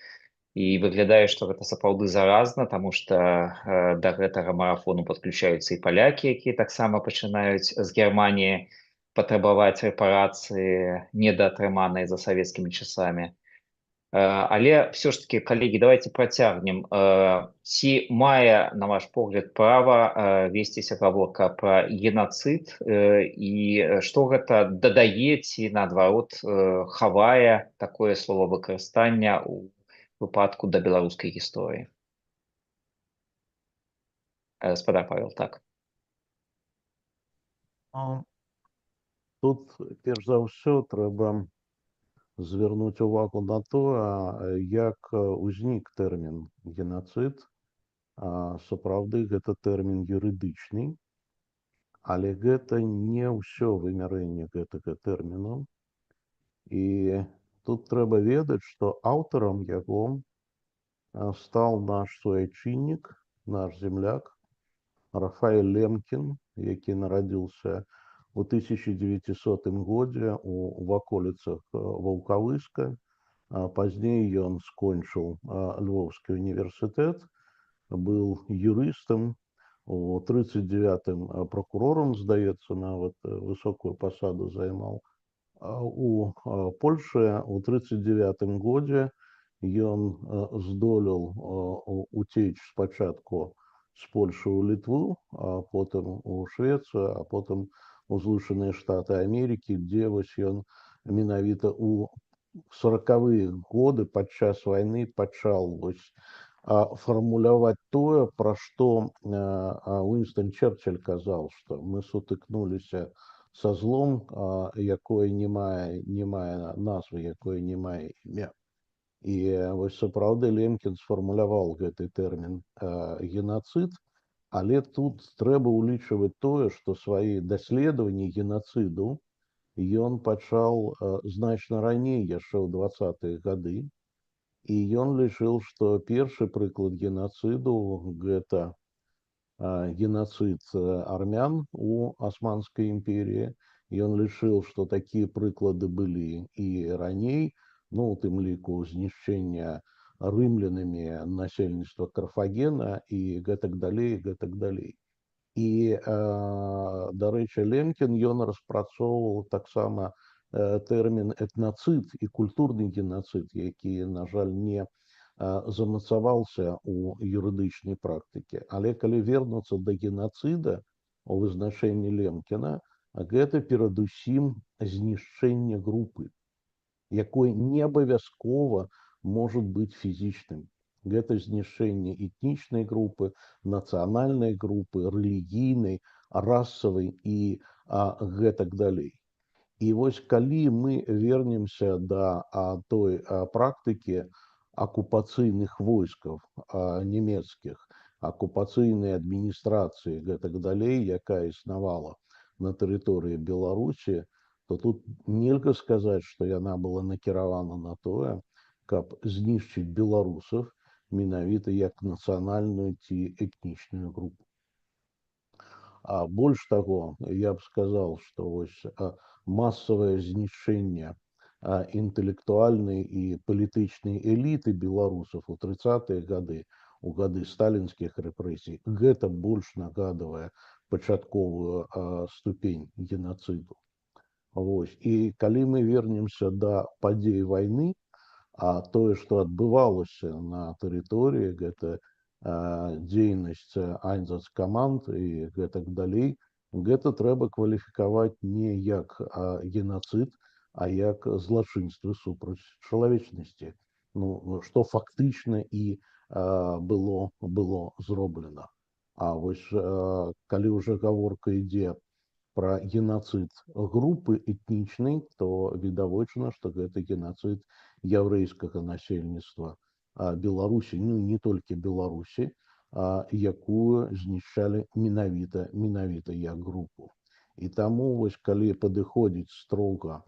І выглядае, што гэта сапраўды заразна, таму што да гэтага марафону падключаюцца і палякі, якія таксама пачынаюць з Германіі патрабаваць рэпарацыі, недаатрыманыя за савецкімі часамі. Але все ж таки, калегі, давайте працягнем. Ці мае, на ваш погляд, права весціся гаворка пра генацыд, і што гэта дадае ці, наадварот, хавае такое словавыкарыстанне ў выпадку да беларускай гісторыі? Спадар Павел, так. Тут перш за ўсё трэба звярнуць увагу на то, як узнік тэрмін генацыд. Сапраўды гэта тэрмін юрыдычны, але гэта не ўсё вымярэнне гэтага тэрміну. І тут трэба ведаць, што аўтарам яго стаў наш суайчыннік, наш земляк Рафаэль Лемкін, які нарадзіўся у 1900 годзе у ваколіцах Ваўкавыска. Пазней ён скончыў Львоўскі універсітэт, быў юрыстам, у 39-м пракурорам, здаецца, нават высокую пасаду займаў у Польшы. У 39-м годзе Ён здолеў уцеч спачатку з Польшы ў Літву, а потым у Швецыю, а потым у Злучаныя Штаты Амерыкі, дзе вось ён менавіта ў 40-е годы падчас вайны пачаў вось фармуляваць тое, пра што Уінстон Черчилль казаў, што мы сутыкнуліся са злом, якое не мае назвы, якое не мае імя. І вось сапраўды Лемкін сфармуляваў гэты тэрмін генацыд, але тут трэба ўлічваць тое, што свае даследаванні генацыду ён пачаў значна раней, яшчэ ў 20-е гады. І ён лічыў, што першы прыклад генацыду — гэта генацыд армян у Асманскай імперіі. Ён лічыў, што такія прыклады былі і раней, ну, у тым ліку знішчэння рымлянамі насельніцтва Карфагена і гэтак далей, гэтак далей. І, дарэчы, Лемкін, ён распрацоўваў таксама тэрмін этнацыд і культурны генацыд, які, на жаль, не замацаваўся ў юрыдычнай практыцы. Але калі вернуцца да генацыда у вызначэнні Лемкіна, гэта перадусім знішчэнне групы, якое не абавязкова может быць фізічным. Гэта знішчэнне этнічнай групы, нацыянальнай групы, рэлігійнай, расавай і гэтак далей. І вось калі мы вернемся да той практыкі акупацыйных войскаў нямецкіх, акупацыйнай адміністрацыі, гэтак далей, якая існавала на тэрыторыі Беларусі, то тут нельга сказаць, што яна была накіравана на тое, каб знішчыць беларусаў менавіта як нацыянальную ці этнічную групу. А больш таго, я б сказал, што вось масавае знішчэнне інтэлектуальнай і палітычнай эліты беларусаў у 30-е гады, у гады сталінскіх рэпрэсій, гэта больш нагадвае пачатковую ступень генацыду. Вось. І калі мы вернемся да падзей вайны, а тое, што адбывалася на тэрыторыі, гэта дзейнасць айнзацкаманд і гэтак далей, гэта трэба кваліфікаваць не як генацыд, а як злачынства супраць чалавечнасці. Ну, што фактычна і было зроблена. А вось калі ўжо гаворка ідзе пра генацыд групы этнічнай, то відавочна, што гэта генацыд яўрэйскага насельніцтва Беларусі, ну, не толькі Беларусі, якую знішчалі менавіта як групу. І таму вось калі падыходзіць строга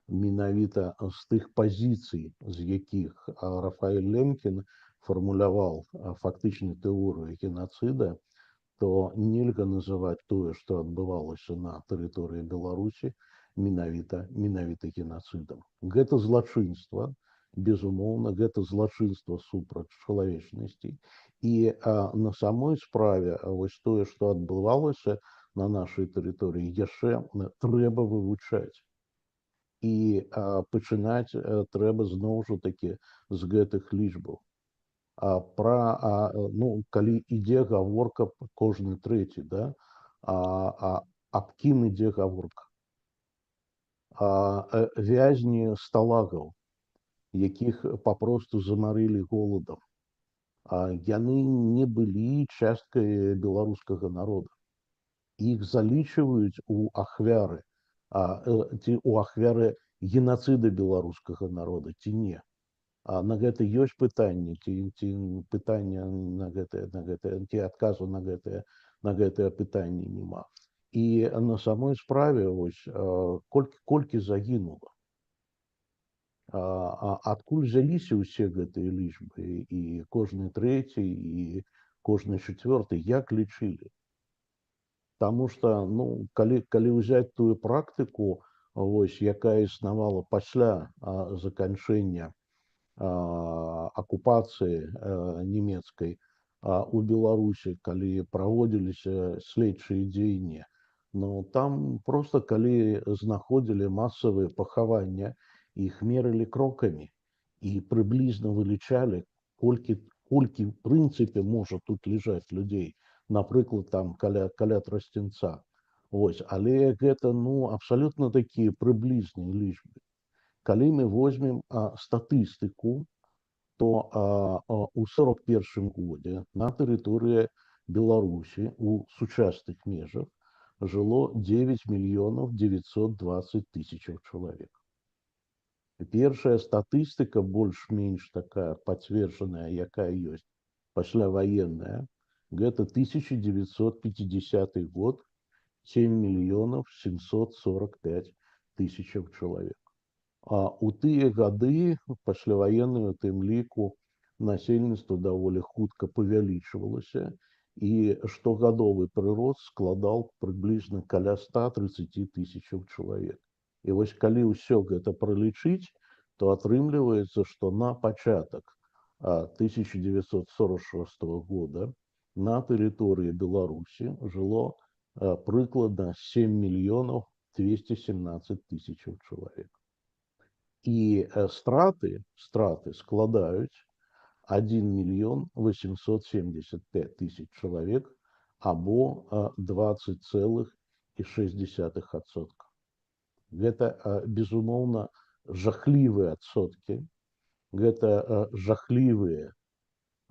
менавіта з тых пазіцый, з якіх Рафаэль Лемкін фармуляваў фактычна тэорыю генацыда, то нельга называць тое, што адбывалася на тэрыторыі Беларусі, менавіта генацыдам. Гэта злачынства, безумоўна, гэта злачынства супраць чалавечнасці. І на самой справе вось тое, што адбывалася на нашай тэрыторыі, яшчэ трэба вывучаць. І пачынаць трэба зноў жа такі з гэтых лічбаў. Ну, калі ідзе гаворка кожны трэці, да, аб кім ідзе гаворка? Вязні сталагаў, якіх папросту замарылі голадам. Яны не былі часткай беларускага народа. Іх залічваюць у ахвяры, ці у ахвяры генацыда беларускага народа, ці не. А на гэта ёсць пытанне, ці пытання на гэтае, ці адказу на гэтае пытанне няма. І на самой справе вось колькі загінула. Адкуль узяліся ўсе гэтыя лічбы, і кожны трэці, і кожны чацвёрты, як лічылі? Таму што, ну, калі ўзяць тую практыку, вось, якая існавала пасля заканчэння акупацыі нямецкай у Беларусі, калі праводзіліся следчыя дзеянні, ну, там просто калі знаходзілі масавыя пахавання, іх мерылі крокамі. І прыблізна вылічалі, колькі в прынцыпе можа тут лежаць людзей, напрыклад, там каля Трасцянца. Вось, але гэта, ну, абсалютна такія прыблізныя лічбы. Калі мы возьмем статыстыку, то у 41 годзе на тэрыторыі Беларусі у сучасных межах жыло 9 мільёнаў 920 тысячаў чалавек. Першая статыстыка, больш-менш такая пацверджаная, якая ёсць пасляваенная, гэта 1950 год, 7 мільёнаў 745 тысячаў чалавек. А у тыя гады пасляваенную, тым ліку, насельніцтва даволі хутка павялічвалася, і штогадовы прырост складаў прыблізна каля 130 тысячаў чалавек. І вось калі ўсё гэта пралічыць, то атрымліваецца, што на пачатак 1946 года на тэрыторыі Беларусі жыло прыкладна 7 мільёнаў 217 тысячаў чалавек. І страты складаюць 1 мільён 875 тысяч чалавек або 20,6%. Гэта, безумоўна, жахлівыя адсоткі, гэта жахлівыя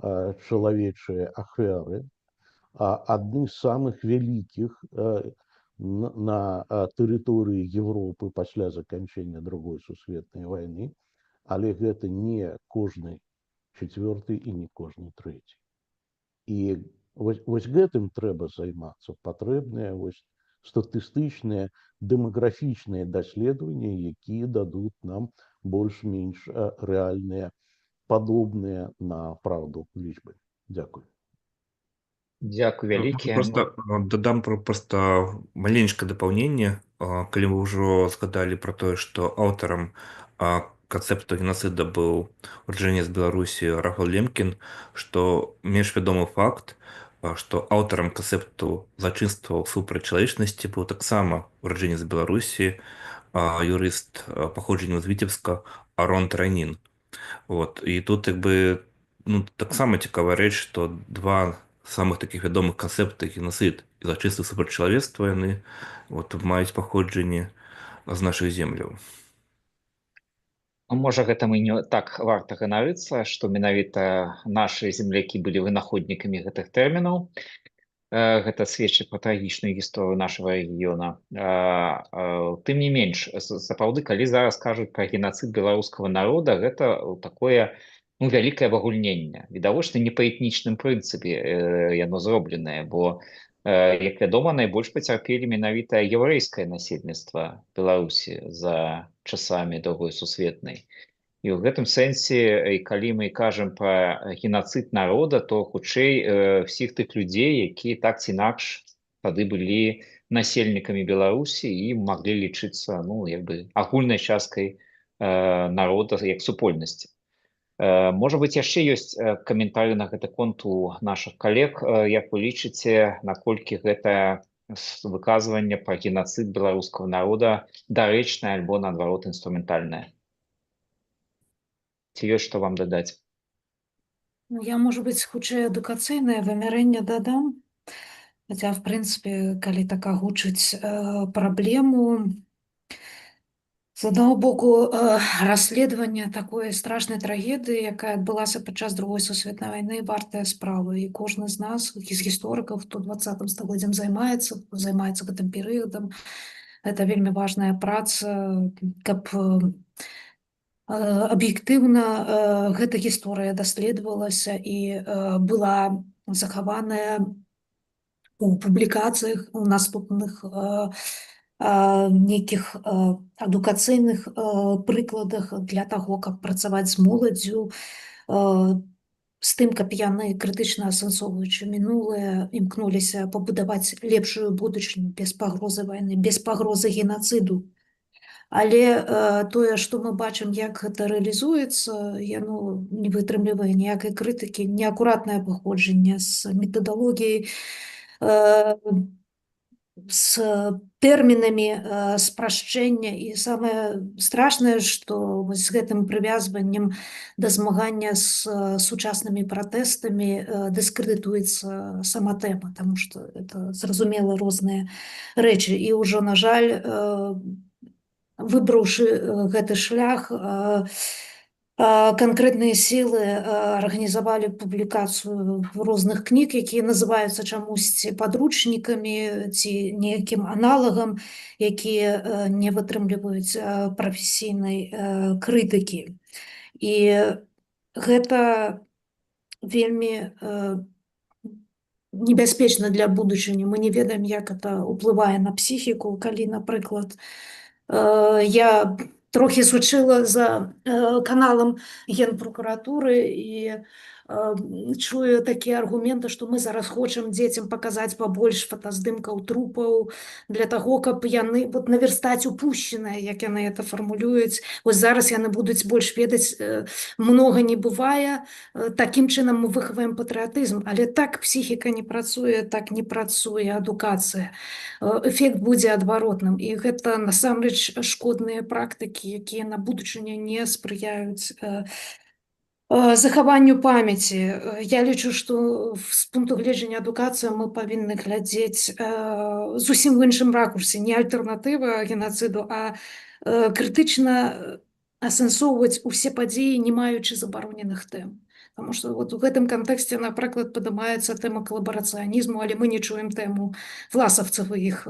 чалавечыя ахвяры, адны з самых вялікіх на тэрыторыі Европы пасля заканчэння Другой сусветнай вайны, але гэта не кожны чацвёрты і не кожны трэці. І вось гэтым трэба займацца, патрэбныя вось статыстычныя, дэмаграфічныя даследаванні, якія дадуць нам больш-менш рэальныя, падобныя на праўду лічбы. Дзякуй. Дзякуй вялікі. Просто дадам просто маленечкае дапаўненне. Калі вы ўжо згадалі пра тое, што аўтарам канцэпту генацыда быў ураджэнец Беларусі Рафал Лемкін, што менш вядомы факт, што аўтарам канцэпту злачынстваў супраць чалавечнасці быў таксама ураджэнец Беларусі, юрыст паходжаннем з Віцебска Арон Трайнін. Вот. І тут як бы, ну, таксама цікавая рэч, што два самых такіх вядомых канцэпты, генацыд і злачынства супраць чалавецтва, яны вот маюць паходжанне з нашых земляў. Ну, можа, гэтым і не так варта ганарыцца, што менавіта нашы землякі былі вынаходнікамі гэтых тэрмінаў. Гэта сведчыць пра трагічную гісторыю нашага рэгіёна. Тым не менш, сапраўды, калі зараз кажуць пра генацыд беларускага народа, гэта такое, ну, вялікае абагульненне. Відавочна, не па этнічным прынцыпе яно зробленае, бо, як вядома, найбольш пацярпелі менавіта яўрэйскае насельніцтва Беларусі за часамі Другой сусветнай. І ў гэтым сэнсе, і калі мы кажам пра генацыд народа, то хутчэй всіх тых людзей, якія так ці інакш тады былі насельнікамі Беларусі і маглі лічыцца, ну, як бы агульнай часткай народа як супольнасці. Можа быць, яшчэ ёсць каментары на гэты конт у нашых калег. Як вы лічыце, наколькі гэтае выказванне пра генацыд беларускага народа дарэчнае альбо, наадварот, інструментальнае? Ці ёсць што вам дадаць? Ну, я, можа быць, хутчэй адукацыйнае вымярэнне дадам. Хаця, в прынцыпе, калі так агучыць праблему, з аднаго боку, расследаванне такой страшнай трагедыі, якая адбылася падчас Другой сусветнай вайны, вартая справы. І кожны з нас, з гісторыкаў, хто 20 стагоддзям займаецца, хто займаецца гэтым перыядам, гэта вельмі важная праца, каб аб'ектыўна гэта гісторыя даследавалася і была захаваная у публікацыях, у наступных нейкіх адукацыйных прыкладах для таго, каб працаваць з моладдзю, з тым, каб яны, крытычна асэнсоўваючы мінулае, імкнуліся пабудаваць лепшую будучыню без пагрозы вайны, без пагрозы генацыду. Але тое, што мы бачым, як гэта рэалізуецца, яно не вытрымлівае ніякай крытыкі, неакуратнае паходжанне з метадалогіяй, З тэрмінамі спрашчэння. І самае страшнае, што вось з гэтым прывязваннем да змагання з сучаснымі пратэстамі дыскрэдытуецца сама тэма, таму што это, зразумела, розныя рэчы. І ўжо, на жаль, выбраўшы гэты шлях, канкрэтныя сілы арганізавалі публікацыю розных кніг, якія называюцца чамусьці падручнікамі ці нейкім аналагам, якія не вытрымліваюць прафесійнай крытыкі. І гэта вельмі небяспечна для будучыні. Мы не ведаем, як это ўплывае на псіхіку, калі, напрыклад, я трохі сучыла за каналам генпракуратуры і чую такія аргументы, што мы зараз хочам дзецям паказаць пабольш фотаздымкаў трупаў для таго, каб яны вот наверстаць упущенное, як яны это фармулююць. Вось зараз яны будуць больш ведаць, многа не бывае. Такім чынам мы выхаваем патрыятызм, але так псіхіка не працуе, так не працуе адукацыя. Эфект будзе адваротным, і гэта насамрэч шкодныя практыкі, якія на будучыню не спрыяюць захаванню памяці. Я лічу, што з пункту гледжання адукацыі мы павінны глядзець зусім в іншым ракурсе, не альтэрнатыва генацыду, а крытычна асэнсоўваць усе падзеі, не маючы забароненых тэм. Таму што вот у гэтым кантэксце, напрыклад, падымаецца тэма калабарацыянізму, але мы не чуем тэму власавцаў і іх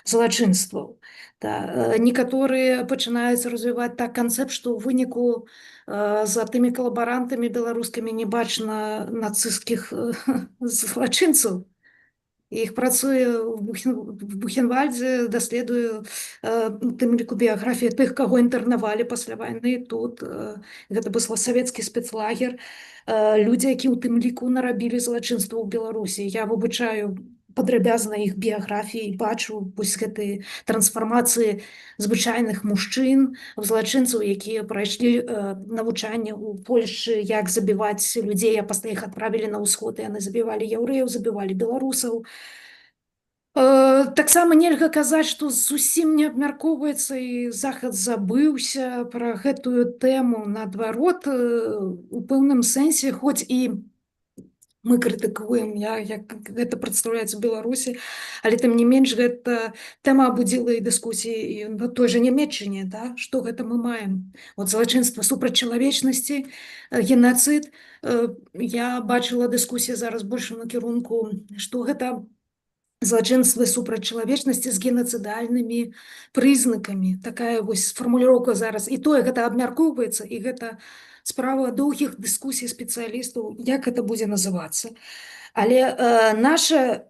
злачынстваў. Да, некаторыя пачынаюць развіваць так канцэпт, што ў выніку за тымі калабарантамі беларускімі не бачна нацысцкіх злачынцаў. Іх працуе в Бухенвальдзе, даследую, у тым ліку біяграфіі тых, каго інтэрнавалі пасля вайны тут. Гэта быў савецкі спецлагер. Людзі, які ў тым ліку нарабілі злачынства ў Беларусі. Я вывучаю падрабязна іх біяграфіі, бачу вось гэтыя трансфармацыі звычайных мужчын в злачынцаў, якія прайшлі навучанне ў Польшчы, як забіваць людзей, а пасля іх адправілі на ўсход, і яны забівалі яўрэяў, забівалі беларусаў. Таксама нельга казаць, што зусім не абмяркоўваецца і Захад забыўся пра гэтую тэму. Наадварот, у пэўным сэнсе, хоць і мы крытыкуем, як гэта прадстаўляецца Беларусі, але тым не менш гэта тэма абудзіла і дыскусіі і на той жа Нямеччыне, да? Што гэта мы маем? Вот злачынства супраць чалавечнасці, генацыд. Я бачыла дыскусіі зараз больш у накірунку, што гэта злачынствы супраць чалавечнасці з генацыдальнымі прызнакамі. Такая вось фармуліроўка зараз. І тое, гэта абмяркоўваецца, і гэта справа доўгіх дыскусій спецыялістаў, як гэта будзе называцца. Але наша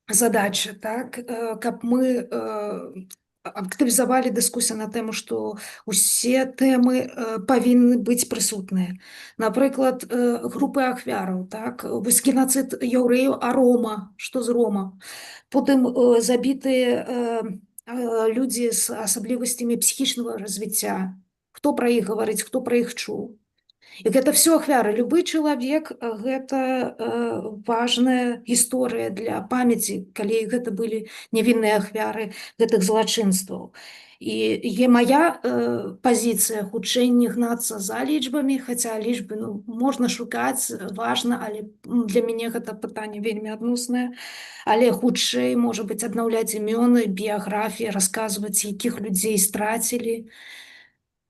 задача, так, каб мы актывізавалі дыскусію на тэму, што усе тэмы павінны быць прысутныя. Напрыклад, групы ахвяраў, так, вось генацыд яўрэяў, а рома, што з рома? Потым забітыя людзі з асаблівасцямі псіхічнага развіцця. Хто пра іх гаворыць, хто пра іх чуў? І гэта все ахвяры. Любы чалавек гэта важная гісторыя для памяці, калі гэта былі невінныя ахвяры гэтых злачынстваў. І е мая пазіцыя хутчэй не гнацца за лічбамі, хаця лічбы, ну, можна шукаць, важна, але для мяне гэта пытанне вельмі адноснае. Але хутчэй, можа быць, аднаўляць імёны, біяграфіі, расказваць, якіх людзей страцілі.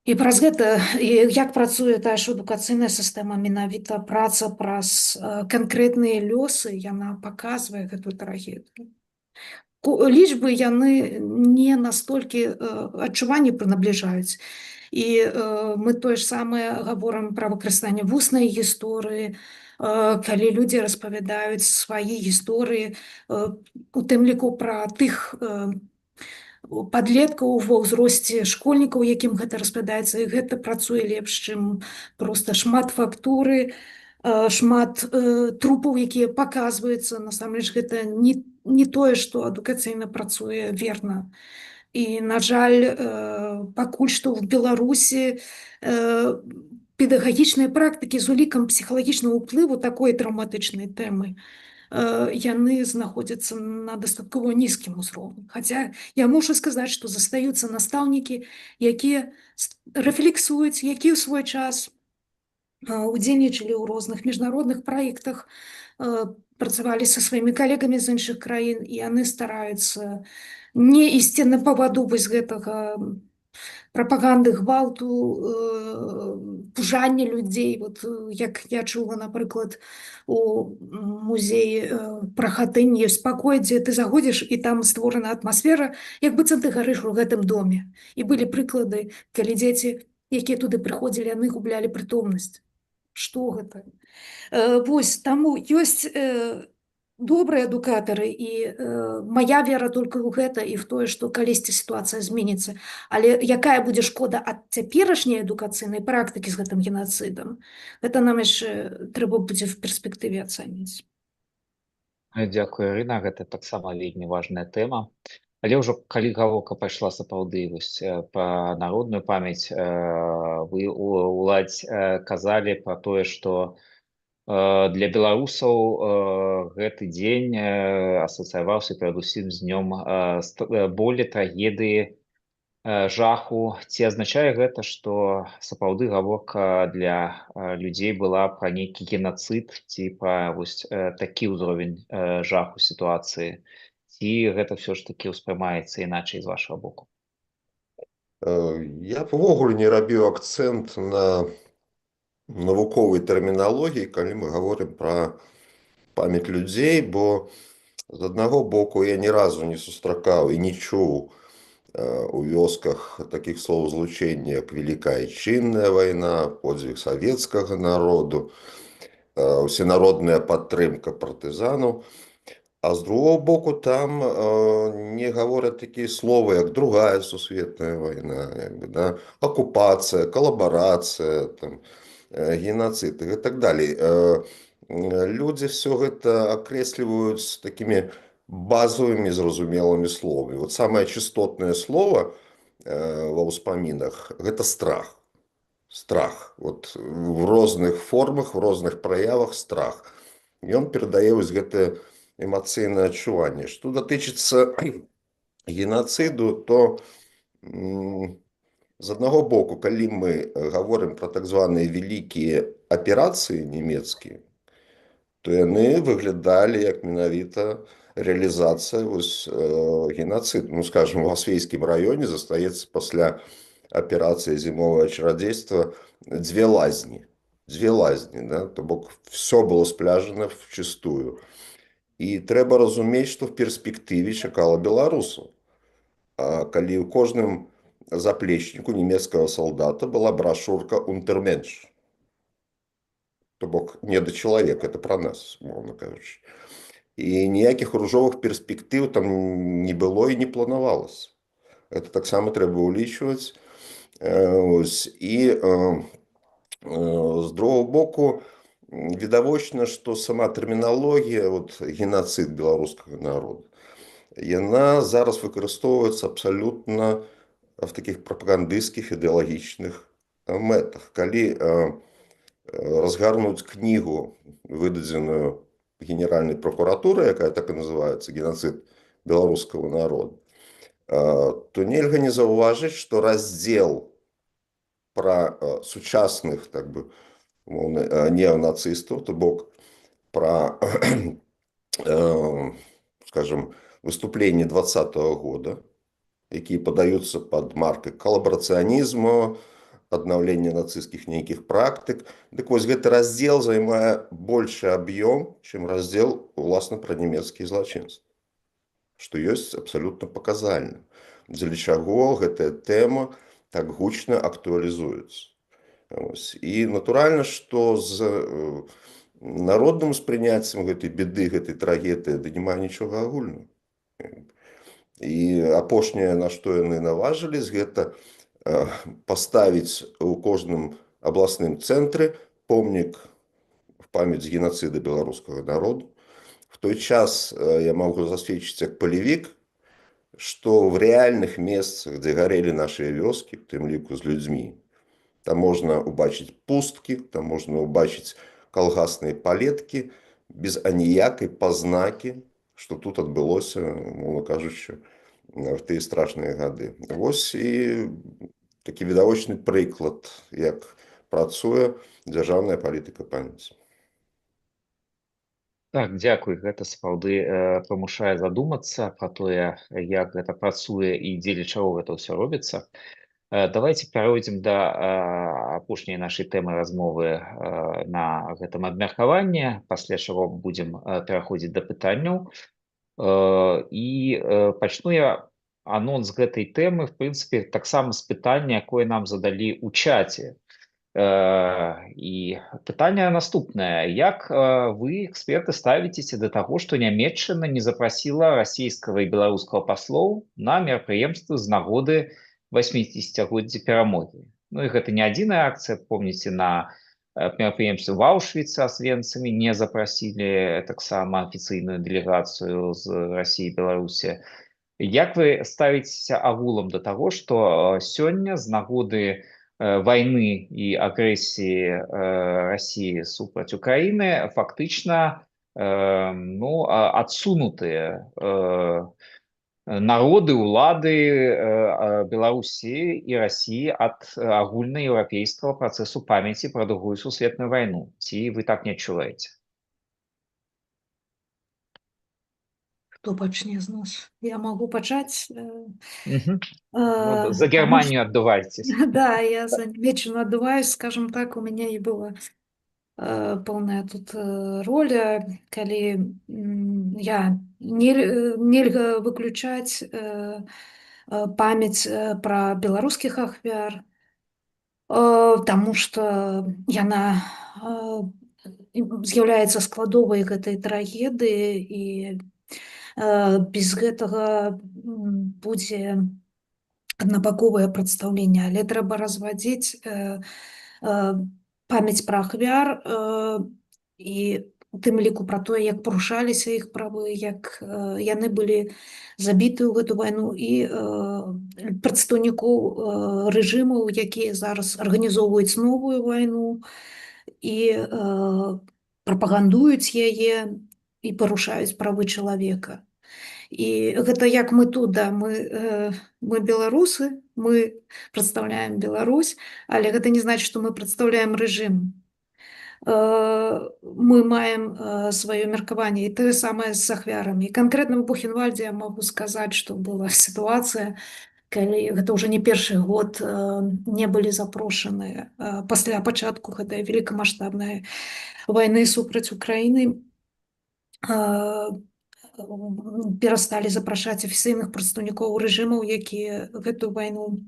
І праз гэта, і як працуе тая ж адукацыйная сістэма, менавіта праца праз канкрэтныя лёсы, яна паказвае гэтую трагедыю. Лічбы яны не настолькі адчуванні прынабліжаюць. І мы тое ж самае гаворым пра выкарыстанне вуснай гісторыі, калі людзі распавядаюць свае гісторыі, у тым ліку пра тых падлеткаў ва ўзросце школьнікаў, якім гэта распавядаецца, і гэта працуе лепш, чым проста шмат фактуры, шмат трупаў, якія паказваюцца. Насамрэч гэта не тое, што адукацыйна працуе верна. І, на жаль, пакуль што ў Беларусі педагагічныя практыкі з улікам псіхалагічнага ўплыву такой траўматычнай тэмы Яны знаходзяцца на дастаткова нізкім узроўні. Хаця я мушу сказаць, што застаюцца настаўнікі, якія рэфлексуюць, якія ў свой час удзельнічалі ў розных міжнародных праектах, працавалі са сваімі калегамі з іншых краін, і яны стараюцца не ісці на паваду вось гэтага прапаганды гвалту, пужання людзей. Вот, як я чула, напрыклад, у музеі пра Хатынь ёсць пакой, дзе ты заходзіш, і там створана атмасфера, як быццам ты гарыш у гэтым доме. І былі прыклады, калі дзеці, якія туды прыходзілі, яны гублялі прытомнасць. Што гэта? Вось таму ёсць добрыя адукатары, і моя вера только ў гэта і в тое, што калісьці сітуацыя зменіцца. Але якая будзе шкода ад цяперашняй адукацыйнай практыкі з гэтым генацыдам, гэта нам яшчэ трэба будзе в перспектыве ацаніць. Дзякую, Ірына, гэта таксама вельмі важная тэма. Але ўжо калі гаворка пайшла сапраўды вось пра народную памяць, вы, Уладзь, казалі пра тое, што для беларусаў гэты дзень асацыяваўся перадусім з днём болі, трагедыі, жаху. Ці азначае гэта, што сапраўды гаворка для людзей была пра нейкі генацыд ці пра вось такі ўзровень жаху сітуацыі? Ці гэта ўсё ж такі ўспрымаецца іначай з вашага боку? Я б увогуле не рабіў акцэнт на навуковай тэрміналогіі, калі мы гаворым пра памяць людзей, бо з аднаго боку я ні разу не сустракаў і не чуў у вёсках такіх словазлучэнняў, як Вялікая Айчынная вайна, подзвіг савецкага народу, усенародная падтрымка партызанаў. А з другого боку, там не гавораць такія словы, як Другая сусветная вайна, як бы, да, акупацыя, калабарацыя, там, генацыд і так далей. Людзі все гэта акрэсліваюць такімі базовымі зразумелымі словамі. Вот самае частотнае слово ва ўспамінах — гэта страх. Страх. Вот в розных формах, в розных праявах страх. Ён перадае вось гэтае эмацыйнае адчуванне. Што датычыцца генацыду, то з аднаго боку, калі мы гаворым пра так званыя вялікія аперацыі нямецкія, то яны выглядалі як менавіта рэалізацыя вось генацыду. Ну, скажем, у Асвейскім раёне застаецца пасля аперацыі «Зімовае чарадзейства» дзве лазні. Дзве лазні, да? То бок все было спляжана вчистую. І трэба разумець, што в перспектыве чакала беларусаў. А калі ў кожным заплечніку нямецкага салдата была брашурка «Унтерменш». То бок недачалавек, это пра нас, умоўна кажучы. І ніякіх ружовых перспектыў там не было і не планавалася. Это таксама трэба ўлічваць. Ось. І з другого боку, відавочна, што сама тэрміналогія, вот, генацыд беларускага народа, яна зараз выкарыстоўваецца абсалютна в такіх прапагандысцкіх, ідэалагічных мэтах. Калі разгарнуць кнігу, выдадзеную Генеральнай пракуратурай, якая так і называется «Геноцид беларускага народа», то нельга не заўважыць, што раздзел пра сучасных, так бы умоўна, неанацыстаў, то бок пра, скажем, выступленні 20-го года, якія падаюцца пад маркай калабарацыянізму, аднаўлення нацысцкіх нейкіх практык. Дык вось, гэты раздзел займае большы аб'ём, чым раздзел уласна пра нямецкія злачынствы, што ёсць абсалютна паказальным, дзеля чаго гэтая тэма так гучна актуалізуецца. Ось. І натуральна, што з народным успрыняццем гэтай беды, гэтай трагедыі, да няма нічога агульнага. І апошняе, на што яны наважылись, гэта паставіць у кожным абласным цэнтры помнік в памяць генацыда беларускага народу. В той час я магу засведчыць як палевік, што в рэальных месцах, дзе гарэлі нашыя вёскі, тым ліку з людзьмі, там можна убачыць пусткі, там можна убачыць калгасныя палеткі. без аніякай пазнакі, што тут адбылося, умоўна кажучы, в тыя страшныя гады. Вось і такі відавочны прыклад, як працуе дзяржаўная палітыка памяці. Так, дзякуй. Гэта сапраўды прымушае задумацца пра тое, як гэта працуе і дзеля чаго гэта ўсё робіцца. Давайте пяройдзем да апошняй нашай тэмы размовы на гэтым абмеркаванні, пасля чаго будзем пераходзіць да пытанняў. І пачну я анонс гэтай тэмы, в прынцыпе, таксама з пытання, якое нам задалі ў чаце. І пытанне наступнае: як вы, эксперты, ставіцеся да таго, што Нямеччына не запрасіла расійскага і беларускага паслоў на мерапрыемствы з нагоды 80-годдзя перамогі? Ну і гэта не адзіная акцыя. Помніце, на мерапрыемстве в Аўшвіцы, Асвенцамі не запрасілі таксама афіцыйную дэлегацыю з Расіі, Беларусі. Як вы ставіцеся агулам да таго, што сёння з нагоды вайны і агрэсіі Расіі супраць Украіны фактычна ну, адсунутыя народы, улады Беларусі і Расіі ад агульнаеўрапейскага працэсу памяці пра Другую сусветную вайну? Ці вы так не адчуваеце? Хто пачне з нас? Я могу пачаць. Вот, за Германию отдувайтесь. Да, я за Нямеччыну отдуваюсь, скажем так, у меня и была пэўная тут роля, калі я нельга выключаць памяць пра беларускіх ахвяр, таму што яна з'яўляецца складовай гэтай трагедыі, і без гэтага будзе аднабаковае прадстаўленне, але трэба развадзіць памяць пра ахвяр і у тым ліку пра тое, як парушаліся іх правы, як яны былі забіты ў гэту вайну, і прадстаўнікоў рэжымаў, якія зараз арганізоўваюць новую вайну і прапагандуюць яе і парушаюць правы чалавека. І гэта як мы тут, да, мы беларусы, мы прадстаўляем Беларусь, але гэта не значыць, што мы прадстаўляем рэжым. Мы маем сваё меркаванне, і тое самае з ахвярамі. І канкрэтна ў Бухенвальдзе я магу сказаць, што была сітуацыя, калі гэта ўжо не першы год не былі запрошаны пасля пачатку гэтай великамасштабнай вайны супраць Украіны, перасталі запрашаць афіцыйных прадстаўнікоў рэжымаў, якія гэтую вайну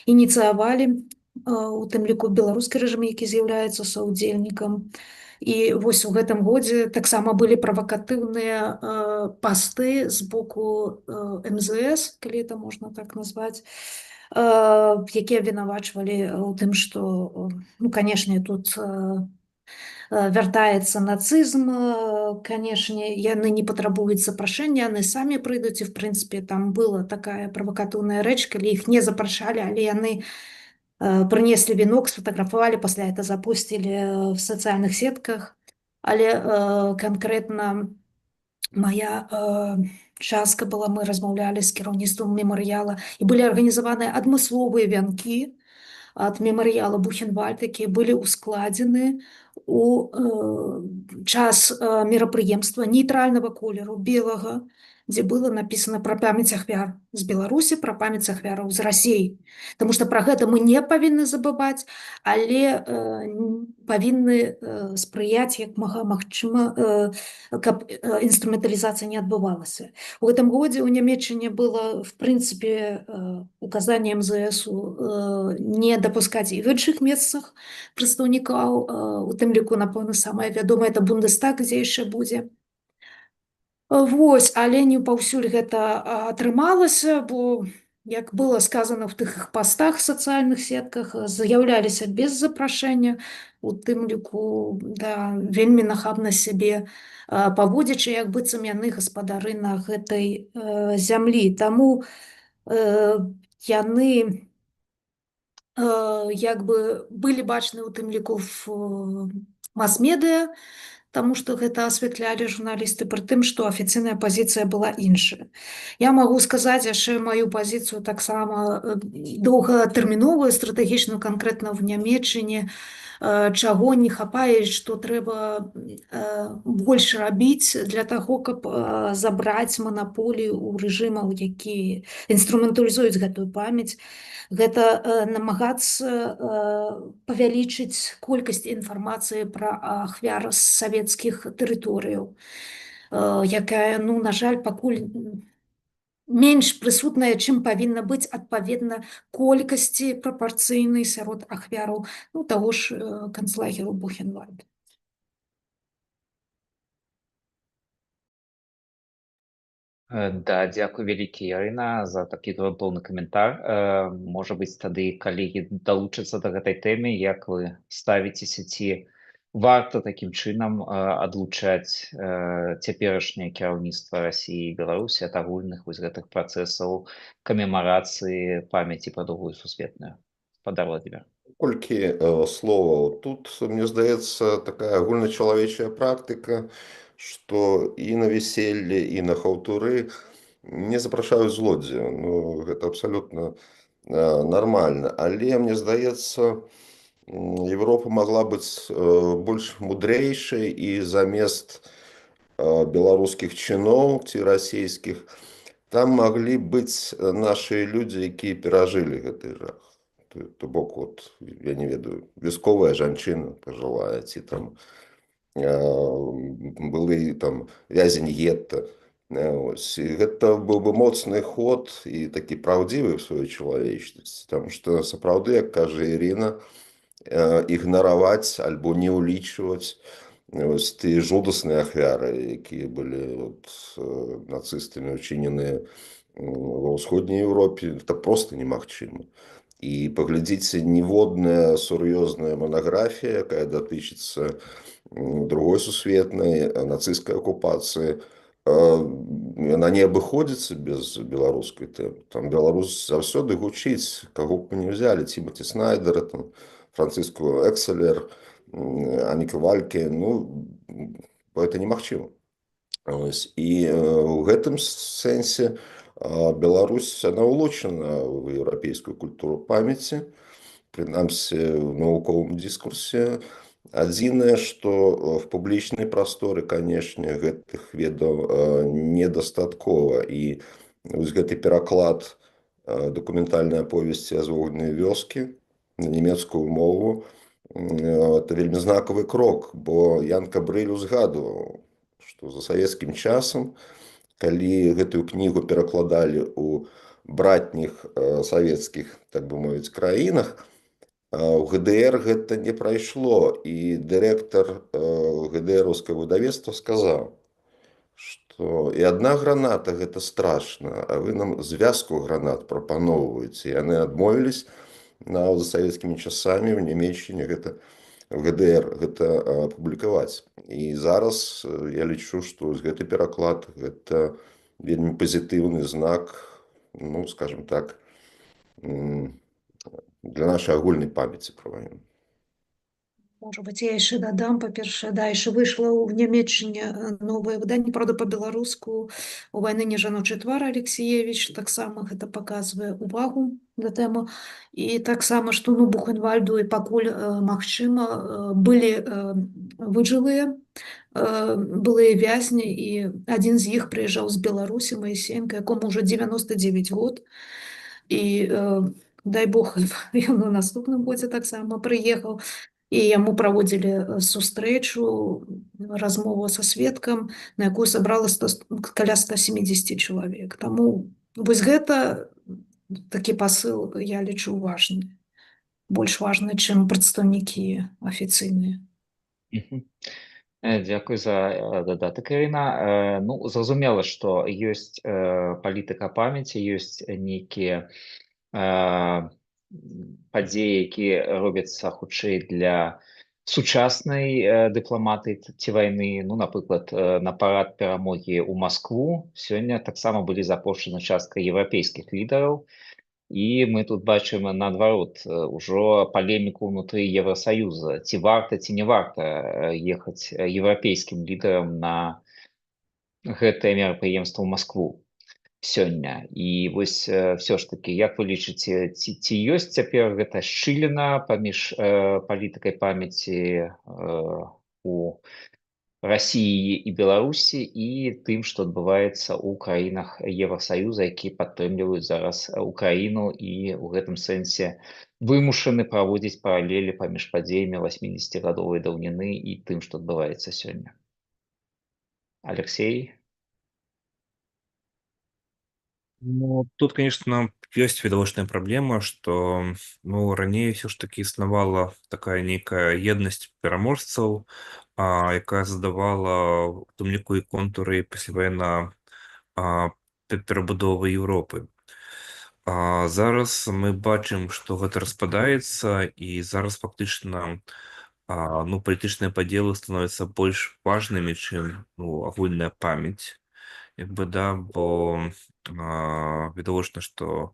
ініцыявалі, у тым ліку беларускі рэжым, які з'яўляецца саўдзельнікам. І вось у гэтым годзе таксама былі правакатыўныя пасты з боку МЗС, калі это можна так назваць, якія абвінавачвалі ў тым, што, ну, канешне, тут вяртаецца нацызм, канешне, яны не патрабуюць запрашэння, яны самі прыйдуць, і, в прынцыпе, там была такая правакатыўная рэч, калі іх не запрашалі, але яны прынеслі вінок, сфотаграфавалі, пасля это запусцілі в сацыяльных сетках. Але канкрэтна моя частка была, мы размаўлялі з кіраўніцтвам мемарыяла, і былі арганізаваныя адмысловыя вянкі ад мемарыяла Бухенвальд, якія былі ўскладзены у час мерапрыемства нейтральнага колеру, белага, дзе было напісана пра памяць ахвяр з Беларусі, пра памяць ахвяраў з Расіі. Таму што пра гэта мы не павінны забываць, але павінны спрыяць як мага магчыма, каб інструменталізацыя не адбывалася. У гэтым годзе ў Нямеччыне было, в прынцыпе, указанне МЗСу не дапускаць і в іншых месцах прадстаўнікоў, у тым ліку, напэўна, самае вядомае это Бундестаг, дзе яшчэ будзе. Вось, але не паўсюль гэта атрымалася, бо, як было сказано в тых іх пастах в сацыяльных сетках, заяўляліся без запрашэння, у тым ліку, да, вельмі нахабна сябе паводзячы, як быццам яны гаспадары на гэтай зямлі. Таму яны як бы былі бачны ў тым ліку в мас-медыа, таму што гэта асвятлялі журналісты, пры тым, што афіцыйная пазіцыя была іншая. Я магу сказаць яшчэ маю пазіцыю таксама доўгатэрміновую, стратэгічную, канкрэтна в Нямеччыне, чаго не хапае, што трэба больш рабіць для таго, каб забраць манаполію ў рэжымаў, якія інструменталізуюць гэтую памяць. Гэта намагацца павялічыць колькасць інфармацыі пра ахвяр з савецкіх тэрыторыяў, якая, ну, на жаль, пакуль менш прысутная, чым павінна быць адпаведна колькасці прапарцыйнай сярод ахвяраў, ну, таго ж канцлагеру Бухенвальд. Да, дзякуй вялікі, Ірына, за такі грунтоўны каментар. Можа быць, тады калегі далучацца да гэтай тэмы, як вы ставіцеся, ці варта такім чынам адлучаць цяперашняе кіраўніцтва Расіі і Беларусі ад агульных вось гэтых працэсаў камемарацыі памяці пра Другую сусветную. Спадар Владимир. Колькі словаў. Тут, мне здаецца, такая агульначалавечая практыка, што і на вяселле, і на хаўтуры не запрашаюць злодзея. Ну, гэта абсалютна нармальна. Але, мне здаецца, Европа могла быць больш мудрэйшай і замест беларускіх чыноў ці расійскіх там маглі быць нашы людзі, якія перажылі гэты жах. То бок, вот, я не ведаю, вясковая жанчына пажылая ці там былы там вязень гетта. Ось. І гэта быў бы моцны ход і такі праўдзівы ў сваёй чалавечнасці, таму што сапраўды, як кажа Ірына, ігнараваць альбо не ўлічваць ось тыя жудасныя ахвяры, якія былі вот нацыстамі ўчыненыя ва ўсходняй Еўропе, это просто немагчыма. І паглядзіце, ніводная сур'ёзная манаграфія, якая датычыцца другой сусветнай нацысцкай акупацыі, яна не абыходзіцца без беларускай тэмы. Там Беларусь заўсёды гучыць, каго б мы не ўзялі, Тимоти Снайдера, там, Франциску Экселер, Аніка Вальке, ну, это немагчыма. Ось. І ў гэтым сэнсе Беларусь, она ўлучана ў еўрапейскую культуру памяці, прынамсі ў навуковым дыскурсе. Адзінае, што в публічнай прасторы, канешне, гэтых ведаў недастаткова. І вось гэты пераклад дакументальнай аповесці «Азвогненыя вёскі» на нямецкую мову, это вельмі знакавы крок, бо Янка Брыль узгадываў, што за савецкім часам, калі гэтую кнігу перакладалі ў братніх савецкіх, так бы мовіць, краінах, у ГДР гэта не прайшло, і дырэктар ГДРаўскага выдавецтва сказаў, што і адна граната гэта страшна, а вы нам звязку гранат прапаноўваеце. Яны адмовілись нават за савецкімі часамі ў Нямеччыне гэта, в ГДР гэта публікаваць. І зараз я лічу, што гэты пераклад гэта вельмі пазітыўны знак, ну, скажем так, для нашай агульнай памяці пра вайну. Можа быць, я яшчэ дадам, па-першае, да, яшчэ выйшла ў Нямеччыне новае выданне, праўда, па-беларуску, «У вайны не жаночы твар» Алексіевіч, таксама гэта паказвае увагу на тэму. І таксама, што, ну, Бухенвальду і пакуль, магчыма, былі выжылыя, былыя вязні, і адзін з іх прыязджаў з Беларусі, Маісеенка, якому ўжо 99 год. І, дай Бог, ён у наступным годзе таксама прыехаў. І яму праводзілі сустрэчу, размову са сведкам, на якую сабрала каля 170 чалавек. Таму вось гэта такі пасыл, я лічу, важны. Больш важны, чым прадстаўнікі афіцыйныя. Дзякуй за дадатак, Ірына. Ну, зразумела, што ёсць палітыка памяці, ёсць нейкія падзеі, якія робяцца хутчэй для сучаснай дыпламатыі ці вайны. Ну, напрыклад, на парад перамогі ў Маскву сёння таксама былі запрошаны частка еўрапейскіх лідараў. І мы тут бачым наадварот ўжо палеміку ўнутры Еўрасаюза, ці варта, ці не варта ехаць еўрапейскім лідарам на гэтае мерапрыемства ў Маскву сёння. І вось все ж таки, як вы лічыце, ці ёсць цяпер гэта шчыліна паміж палітыкай памяці у Расіі і Беларусі і тым, што адбываецца ў краінах Еўрасаюза, якія падтрымліваюць зараз Украіну і ў гэтым сэнсе вымушаны праводзіць паралелі паміж падзеямі 80-гадовай даўніны і тым, што адбываецца сёння? Алексей? Ну, тут, конечно, ёсць відавочная праблема, што, ну, раней ўсё ж такі існавала такая нейкая еднасць пераможцаў, якая задавала у тым ліку і контуры пасляваенна перабудовы Еўропы. А зараз мы бачым, што гэта распадаецца, і зараз фактычна ну, палітычныя падзелы становяцца больш важнымі, чым, ну, агульная памяць. Як бы, да, бо відавочна, што,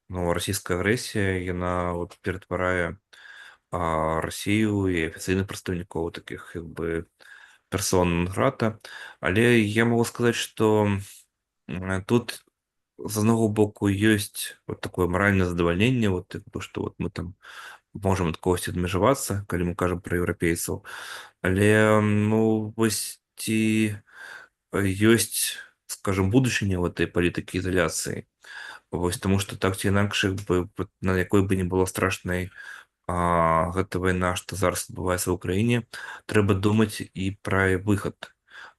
ну, расійская агрэсія, яна вот ператварае Расію і афіцыйных прадстаўнікоў такіх як бы персон грата. Але я могу сказаць, што тут з аднаго боку ёсць вот такое маральнае задавальненне, вот, як бы, што вот мы там можам ад когосьці адмежавацца, калі мы кажам пра еўрапейцаў. Але, ну, вось ці ёсць, скажем, будучыня в этой палітыкі ізаляцыі. Вось, таму што так ці інакш, як бы, на якой бы не было страшнай гэта вайна, што зараз адбываецца ў краіне, трэба думаць і пра выхад.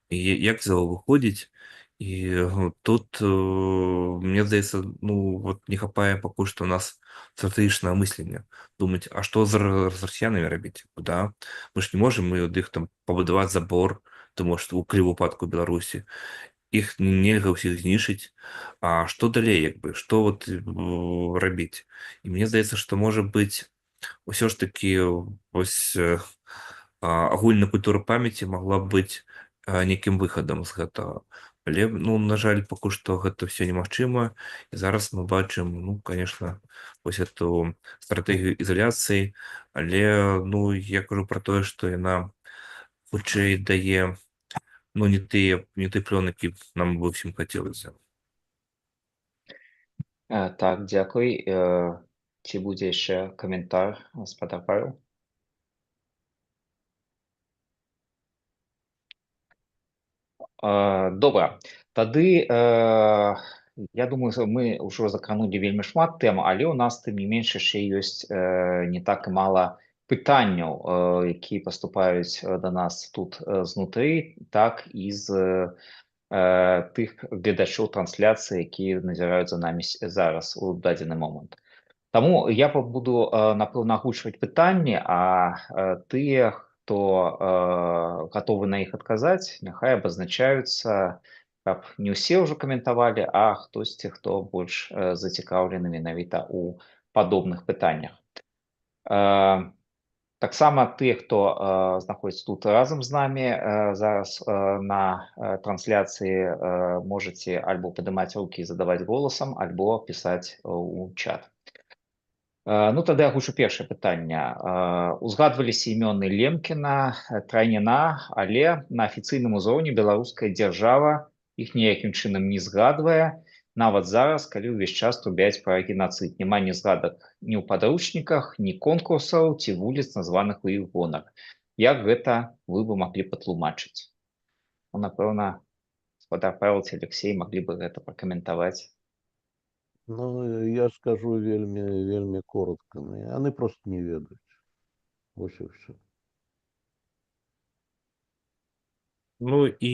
І як з яго выходзіць. І тут, мне здаецца, ну, вот не хапае пакуль што у нас стратэгічнага мыслення. Думаць, а што з расіянамі рабіць? Да? Мы ж не можам мы ад іх там пабудаваць забор, тому што ў клі выпадку Беларусі іх нельга ўсіх знішчыць. А што далей, як бы, што вот рабіць? І мне здаецца, што можа быць ўсё ж такі вось агульная культура памяці могла б быць нейкім выхадам з гэтага. Але, ну, на жаль, пакуль што гэта ўсё немагчыма. І зараз мы бачым, ну, конечно, вось эту стратэгію ізаляцыі, але, ну, я кажу пра тое, што яна хутчэй дае, ну, не той плён, які нам бы ўсім хацелася. Так, дзякуй. Ці будзе яшчэ каментар, спадар Павел? Добра. Тады, я думаю, мы ўжо закранулі вельмі шмат тэм, але ў нас тым не менш яшчэ ёсць не так і мала пытанняў, якія паступаюць да нас тут знутры, так і з тых гледачоў трансляцыі, якія назіраюць за намі зараз у дадзены момант. Таму я буду, напэўна, агучваць пытанні, а тыя, хто гатовы на іх адказаць, няхай абазначаюцца, каб не ўсе ўжо каментавалі, а хтосьці, хто больш зацікаўлены менавіта ў падобных пытаннях. Таксама тыя, хто знаходзіцца тут разам з намі зараз на трансляцыі, можаце альбо падымаць рукі і задаваць голасам, альбо пісаць у чат. Ну, тады агучу першае пытанне. Узгадваліся імёны Лемкіна, Трайніна, але на афіцыйным узроўні беларуская дзяржава іх ніякім чынам не згадвае, нават зараз, калі ўвесь час трубяць пра генацыд. Няма ні згадак ні ў падручніках, ні конкурсаў ці вуліц, названых у іх гонар. Як гэта вы бы маглі патлумачыць? Ну, напэўна, спадар Павел ці Алексей маглі бы гэта пракаментаваць. Ну, я скажу вельмі, вельмі коротко. Яны просто не ведаюць. Вось і ўсё. Ну і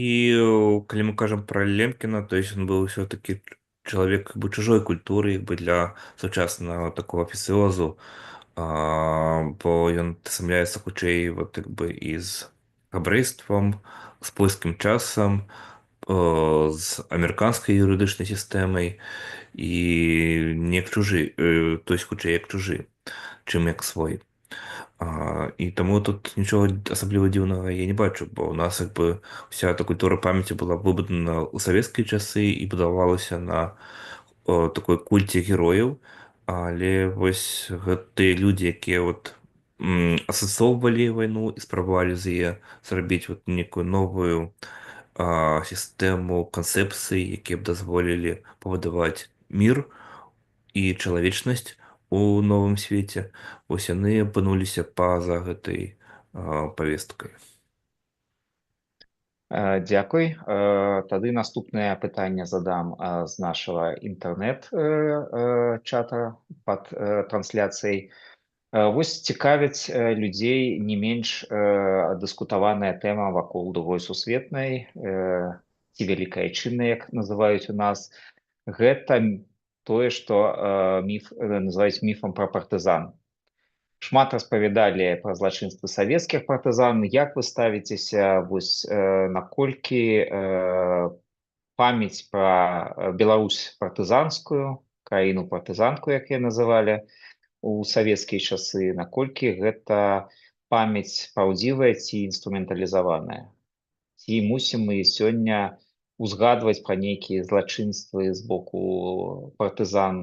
калі мы кажам пра Лемкіна, то есть он быў ўсё-таки чалавек как бы чужой культуры, як бы для сучаснага такого афіцыозу, бо ён атасамляецца хутчэй вот як бы і з габрэйствам, з польскім часам, з амерыканскай юрыдычнай сістэмай і не як чужы, то есть хутчэй як чужы, чым як свой. І таму тут нічога асабліва дзіўнага я не бачу, бо у нас як бы вся эта культура памяці была выбудавана ў савецкія часы і будавалася на такой кульце герояў, Але вось гэтыя людзі, якія вот асэнсоўвалі вайну і спрабавалі з яе зрабіць вот некую новую сістэму канцэпцый, якія б дазволілі пабудаваць мір і чалавечнасць у новым свеце, вось яны апынуліся па-за гэтай павесткай. Дзякуй. Тады наступнае пытанне задам з нашага інтэрнэт чата пад трансляцыяй. Вось цікавіць людзей не менш дыскутаваная тэма вакол Другой сусветнай ці Вялікай Айчыннай, як называюць у нас. Гэта тое, што міф называюць міфам пра партызан. Шмат распавядалі пра злачынствы савецкіх партызан. Як вы ставіцеся, вось, наколькі памяць пра Беларусь партызанскую, краіну партызанку, як яе называлі у савецкія часы, наколькі гэта памяць праўдзівая ці інструменталізаваная? Ці мусім мы сёння узгадваць пра нейкія злачынствы з боку партызан,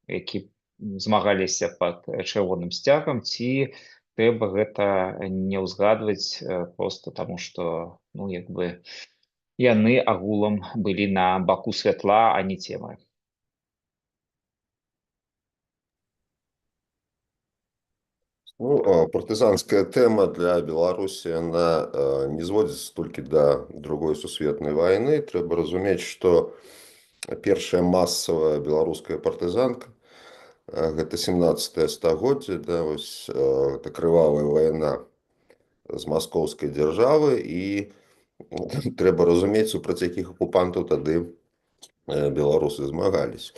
які змагаліся пад чырвоным сцягам, ці трэба гэта не ўзгадваць просто таму, што, ну, як бы яны агулам былі на баку святла, а не цемры? Ну, партызанская тэма для Беларусі, она не зводзіцца толькі да Другой сусветнай вайны. Трэба разумець, што першая масавая беларуская партызанка — гэта 17 стагоддзе, да, вось, это крывавая вайна з маскоўскай дзяржавы, і трэба разумець, супраць якіх акупантаў тады беларусы змагались.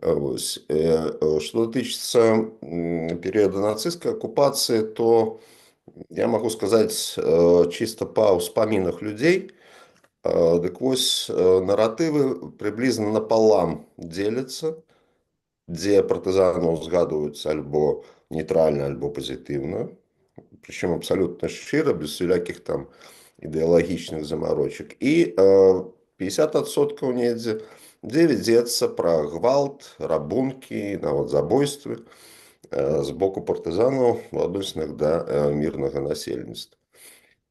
Вось. Што тычыцца перыяда нацысцкай акупацыі, то я магу сказаць чыста па ўспамінах людзей. Дык вось, наратывы прыблізна напалам дзеляцца, дзе партызанаў узгадваюць альбо нейтральна, альбо пазітыўна, прычым абсалютна шчыра, без усялякіх там ідэалагічных замарочак. І 50% недзе, дзе вядзецца пра гвалт, рабункі, нават забойствы з боку партызанаў у адносінах да мірнага насельніцтва.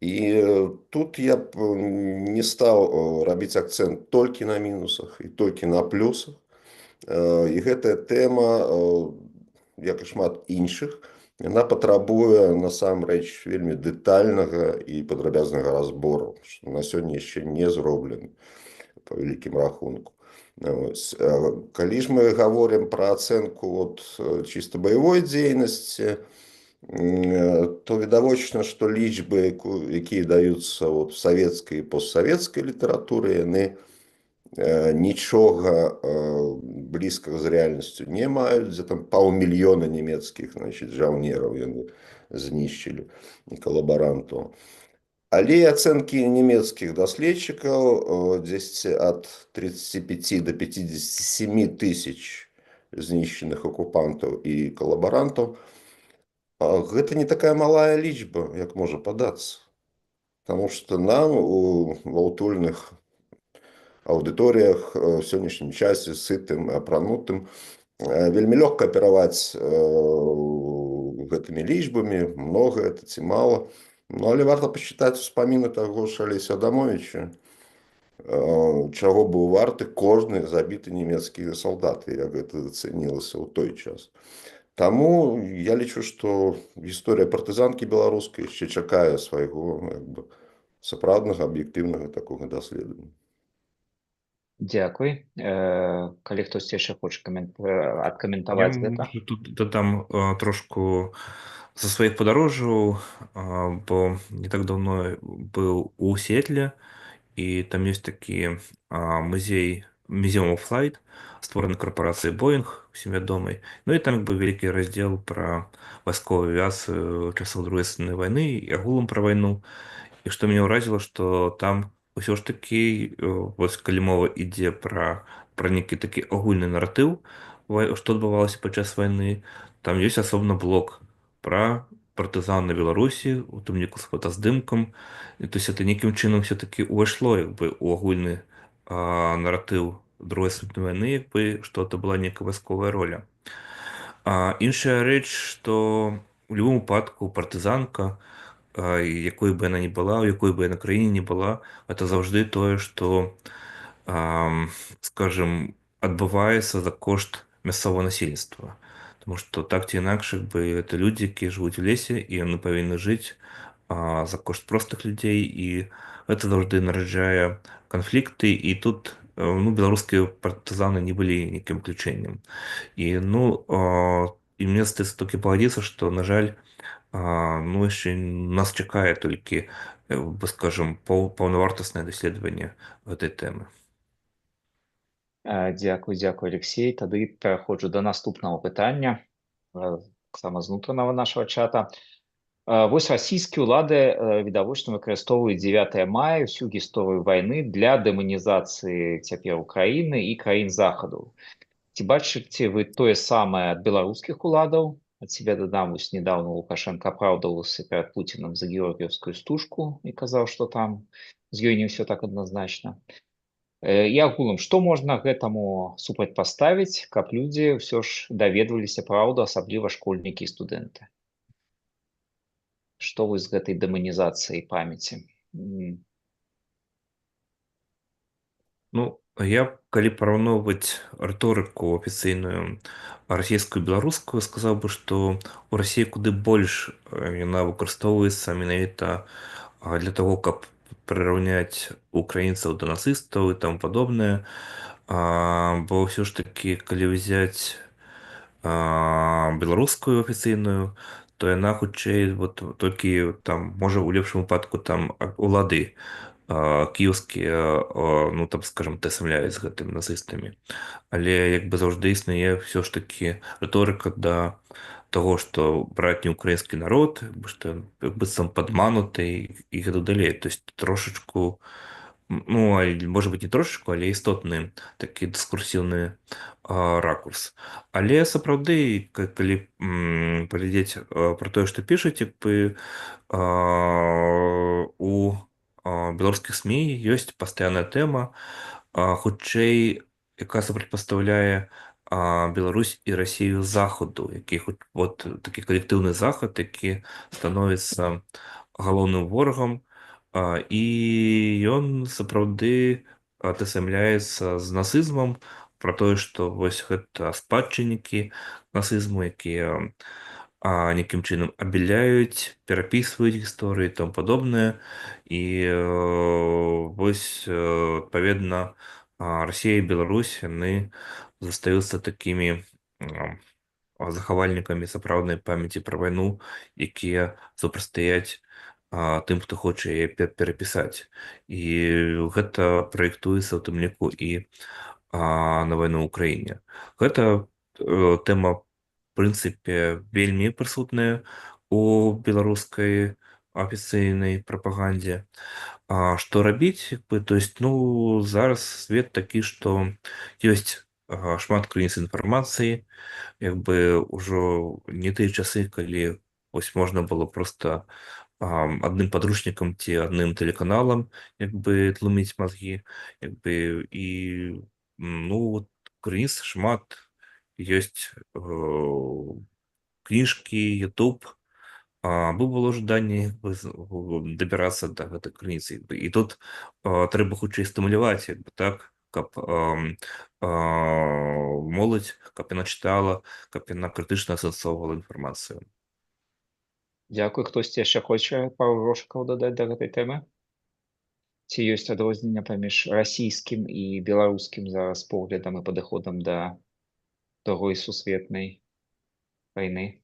І тут я б не стаў рабіць акцэнт толькі на мінусах і толькі на плюсах. І гэтая тэма, як і шмат іншых, яна патрабуе насамрэч вельмі дэтальнага і падрабязнага разбору, што на сёння яшчэ не зроблена па вялікім рахунку. Вось. Калі ж мы гаворым пра ацэнку вот чыста баявой дзейнасці, то відавочна, што лічбы, якія даюцца вот в савецкай і постсавецкай літаратуры, яны нічога блізкага з рэальнасцю не маюць, дзе там паўмільёна нямецкіх, значит, жаўнераў яны знішчылі і калабарантаў. Але ацэнкі нямецкіх даследчыкаў дзесьці ад 35 до 57 тысяч знішчаных акупантаў і калабарантаў, гэта не такая малая лічба, як можа падацца. Таму што нам у ва ўтульных аўдыторыях в сённяшнім часе, сытым, апранутым, вельмі лёгка апераваць гэтымі лічбамі, многа это ці мала. Ну, але варта пачытаць успаміны таго ж Алеся Адамовіча, чаго быў варты кожны забіты нямецкі салдат, як гэта цэнілася ў той час. Таму я лічу, што гісторыя партызанкі беларускай яшчэ чакае свайго, як бы, сапраўднага аб'ектыўнага такога даследавання. Дзякуй. Калі хтосьці яшчэ хоча адкаментаваць Я гэта. можа, тут дадам трошку са сваіх падарожжаў, бо не так давно быў у Сіэтле, і там ёсць такі музей Museum of Flight, створаны карпорацыяй Boeing, усім вядомай. Ну і там як бы вялікі раздзел пра вайсковую авіяцыю часоў Другой сусветнай вайны і агулам пра вайну. І што мяне ўразіла, што там усё ж такі, вось калі мова ідзе пра нейкі такі агульны наратыў, што адбывалася падчас вайны, там ёсць асобны блок пра партызан на Беларусі, у тым ліку з фотаздымкам. І, то есть это нейкім чынам все-таки увайшло як бы у агульны наратыў Другой сусветнай вайны, як бы, што это была некая вайсковая роля. А іншая рэч, што у любым выпадку партызанка, якой бы яна ни была, у якой бы яна краіне не была, это заўжды тое, што, скажем, адбываецца за кошт мясцовага насельніцтва. Таму што так ці інакш, як бы, это людзі, якія жывуць у лесе, і яны павінны жыць за кошт простых людзей, і гэта заўжды нараджае канфлікты, і тут ну, беларускія партызаны не былі нейкім выключэннем. І ну, і мне застаецца толькі пагадзіцца, што, на жаль, ну, яшчэ нас чакае толькі, скажем, паўнавартаснае даследаванне гэтай тэмы. Дзякуй, дзякуй, Алексей. Тады пераходжу да наступнага пытання, таксама з унутранага нашага чата. Вось расійскія ўлады відавочна выкарыстоўваюць 9 мая, всю гісторыю вайны для дэманізацыі цяпер Украіны і краін Захаду. Ці бачыце вы тое самае ад беларускіх уладаў? Ад сябе дадам, вось недавно Лукашенко апраўдваўся перад Пуціным за георгіеўскую стужку і казаў, што там з ёй не ўсё так адназначна. І агулам, што можна гэтаму супрацьпаставіць, каб людзі ўсё ж даведваліся праўду, асабліва школьнікі і студэнты? Што вы з гэтай дэманізацыяй памяці? Ну, я, калі параўноўваць рыторыку афіцыйную расійскую, беларускую, сказаў бы, што у Расіі куды больш яна выкарыстоўваецца менавіта для таго, каб прыраўняць украінцаў да нацыстаў і таму падобнае. Бо ўсё ж такі, калі ўзяць беларускую афіцыйную, то яна хутчэй вот толькі там, можа, у лепшым выпадку там улады кіеўскія, ну, там, скажем, атаясамляюць з гэтымі нацыстамі. Але як бы заўжды існуе ўсё ж такі рыторыка да таго, што братні украінскі народ, што быццам падмануты і гэтак далей. То есть трошачку, ну, может быть, не трошачку, але істотны такі дыскурсіўны ракурс. Але сапраўды, калі паглядзець пра тое, што пішуць, як бы, у беларускіх СМІ ёсць пастаянная тэма, хутчэй, якая супрацьпастаўляе Беларусь і Расію Захаду, які хоць вот такі калектыўны Захад, які становіцца галоўным ворагам, і ён сапраўды атаясамляецца з нацызмам, пра тое, што вось гэта спадчыннікі нацызму, якія нейкім чынам абеляюць, перапісваюць гісторыю і таму падобнае. І вось, адпаведна, Расія і Беларусь, яны застаюцца такімі захавальнікамі сапраўднай памяці пра вайну, якія супрацьстаяць тым, хто хоча яе перапісаць. І гэта праектуецца ў тым ліку і на вайну ў Украіне. Гэта тэма, в прынцыпе, вельмі прысутная у беларускай афіцыйнай прапагандзе. А што рабіць? Як бы, то есть, ну, зараз свет такі, што ёсць шмат крыніц інфармацыі, як бы ўжо не тыя часы, калі ось можна было просто адным падручнікам ці адным тэлеканалам як бы тлуміць мазгі, як бы, і ну, крыніц шмат, ёсць кніжкі, YouTube, абы было жаданне дабірацца да гэтай крыніцы. Як бы. І тут трэба хутчэй стымуляваць, як бы, так, каб моладзь, каб яна чытала, каб яна крытычна асэнсоўвала інфармацыю. Дзякуй. Хтосьці яшчэ хоча пару грошыкаў дадаць да гэтай тэмы? Ці ёсць адрозненне паміж расійскім і беларускім зараз поглядам і падыходам да Другой сусветнай вайны?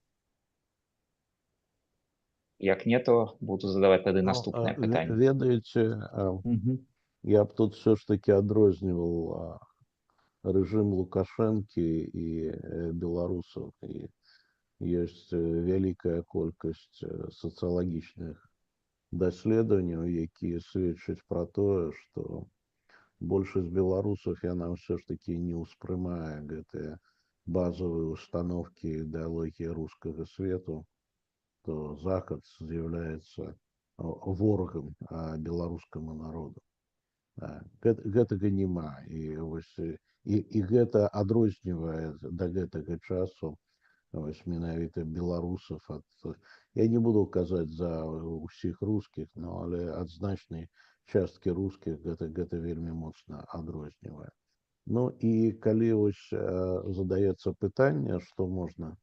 Як не, то буду задаваць тады Ну, наступнае пытанне. Ведаеце, я б тут все ж таки адрозніваў рэжым Лукашэнкі і беларусаў. І ёсць вялікая колькасць сацыялагічных даследаванняў, якія сведчаць пра тое, што большасць беларусаў, яна ўсё ж такі не ўспрымае гэтыя базавыя установкі ідэалогіі рускага свету, то Захад з'яўляецца ворагам беларускаму народу. Гэтага няма. І вось і гэта адрознівае да гэтага часу вось менавіта беларусаў ад, я не буду казаць за ўсіх рускіх, но але ад значнай часткі рускіх гэта вельмі моцна адрознівае. Ну і калі вось задаецца пытанне, што можна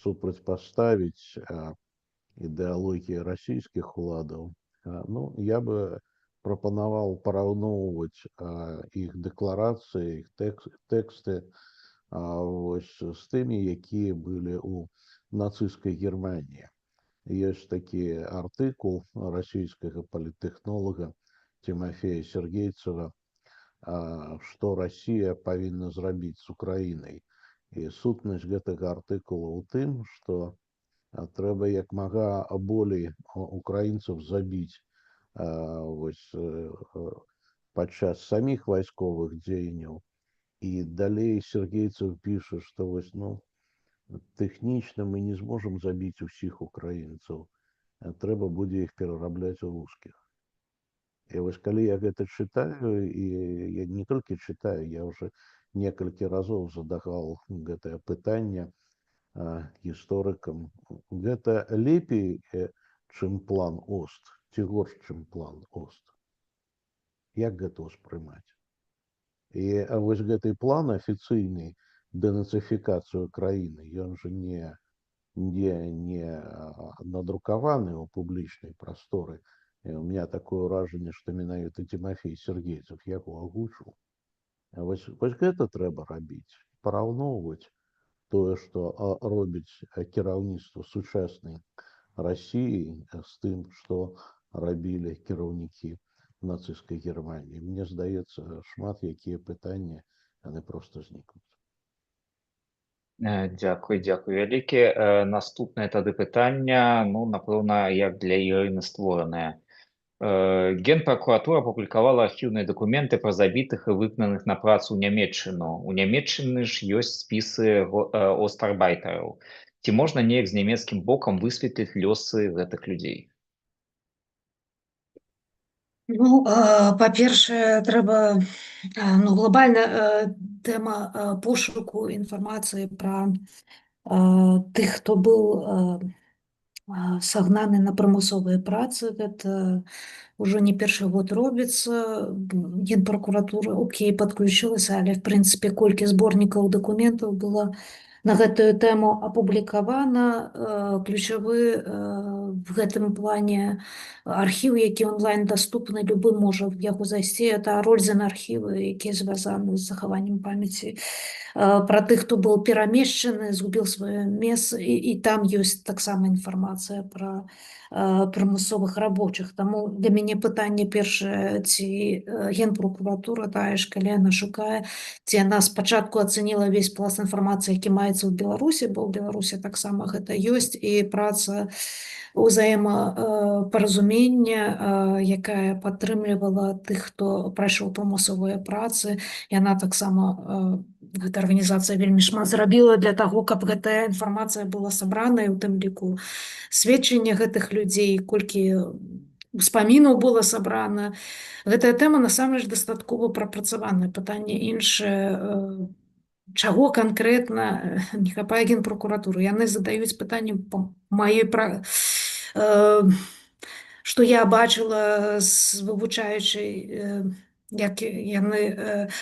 супрацьпаставіць ідэалогіі расійскіх уладаў, ну, я бы прапанаваў параўноўваць іх дэкларацыі, іх тэксты вось з тымі, якія былі ў нацысцкай Германіі. Ёсць такі артыкул расійскага паліттэхнолага Тимофея Сергейцева, што Расія павінна зрабіць з Украінай. І сутнасць гэтага артыкула ў тым, што трэба як мага болей украінцаў забіць вось падчас саміх вайсковых дзеянняў. І далей Сергейцев піша, што вось, ну, тэхнічна мы не зможам забіць усіх украінцаў, трэба будзе іх перарабляць у рускіх. І вось калі я гэта чытаю, і я не толькі чытаю, я уже некалькі разоў задаваў гэтае пытанне гісторыкам: гэта лепей, чым план Ост, ці горш, чым план Ост? Як гэта ўспрымаць? І вось гэты план афіцыйны, дэнацыфікацыю краіны, ён жа не надрукаваны ў публічнай прасторы. І у меня такое ўражанне, што менавіта Тимофей Сергейцев яго агучыў. Вось гэта трэба рабіць, параўноўваць тое, што робіць кіраўніцтва сучаснай Расіі, з тым, што рабілі кіраўнікі нацысцкай Германіі. Мне здаецца, шмат якія пытанні, яны проста знікнуць. Дзякуй, дзякуй вялікі. Наступнае тады пытанне, ну, напэўна, як для Ірыны створанае. Генпракуратура апублікавала архіўныя дакументы пра забітых і выгнаных на працу ў Нямеччыну. У Нямеччыны ж ёсць спісы остарбайтараў. Ці можна неяк з нямецкім бокам высветліць лёсы гэтых людзей? Ну, па-першае, трэба, ну, глобальна тэма пошуку інфармацыі пра тых, хто быў сагнаны на прымусовыя працы, гэта ўжо не першы год робіцца. Генпракуратура, окей, падключылася, але, в прынцыпе, колькі зборнікаў дакументаў было на гэтую тэму апублікавана. Ключавы в гэтым плане архіў, які онлайн даступны, любы можа в яго зайсці, это Рользен архівы, якія звязаны з захаваннем памяці пра тых, хто быў перамешчаны, згубіў сваё месца, і там ёсць таксама інфармацыя пра прымусовых рабочых. Таму для мяне пытанне першае: ці генпракуратура тая ж, калі яна шукае, ці яна спачатку ацаніла ўвесь пласт інфармацыі, які маецца ў Беларусі, бо ў Беларусі таксама гэта ёсць, і праца ўзаемапаразумення, якая падтрымлівала тых, хто прайшоў прымусовыя працы, яна таксама, гэта арганізацыя вельмі шмат зрабіла для таго, каб гэтая інфармацыя была сабрана, і ў тым ліку сведчання гэтых людзей, колькі успамінаў было сабрана. Гэтая тэма насамрэч дастаткова прапрацаваная. Пытанне іншае: чаго канкрэтна не хапае генпракуратуры? Яны задаюць пытанне па маёй пра што я бачыла, з вывучаючы, як яны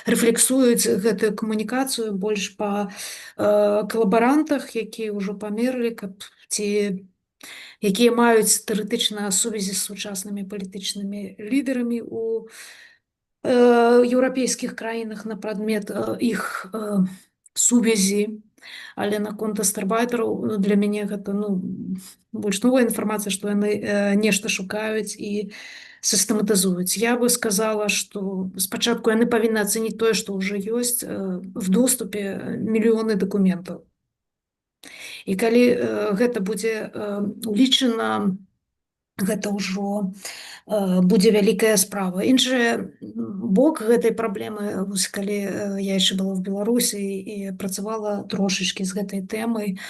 рэфлексуюць гэтую камунікацыю, больш па калабарантах, якія ўжо памерлі, каб ці якія маюць тэарэтычна сувязі з сучаснымі палітычнымі лідарамі у еўрапейскіх краінах на прадмет іх сувязі. Але наконт астарбайтараў, ну, для мяне гэта, ну, больш новая інфармацыя, што яны нешта шукаюць і сістэматызуюць. Я бы сказала, што спачатку яны павінны ацэніць тое, што ўжо ёсць в доступе, мільёны дакументаў. І калі гэта будзе улічана, гэта ўжо будзе вялікая справа. Іншы бок гэтай праблемы: вось калі я яшчэ была в Беларусі і працавала трошачкі з гэтай тэмай,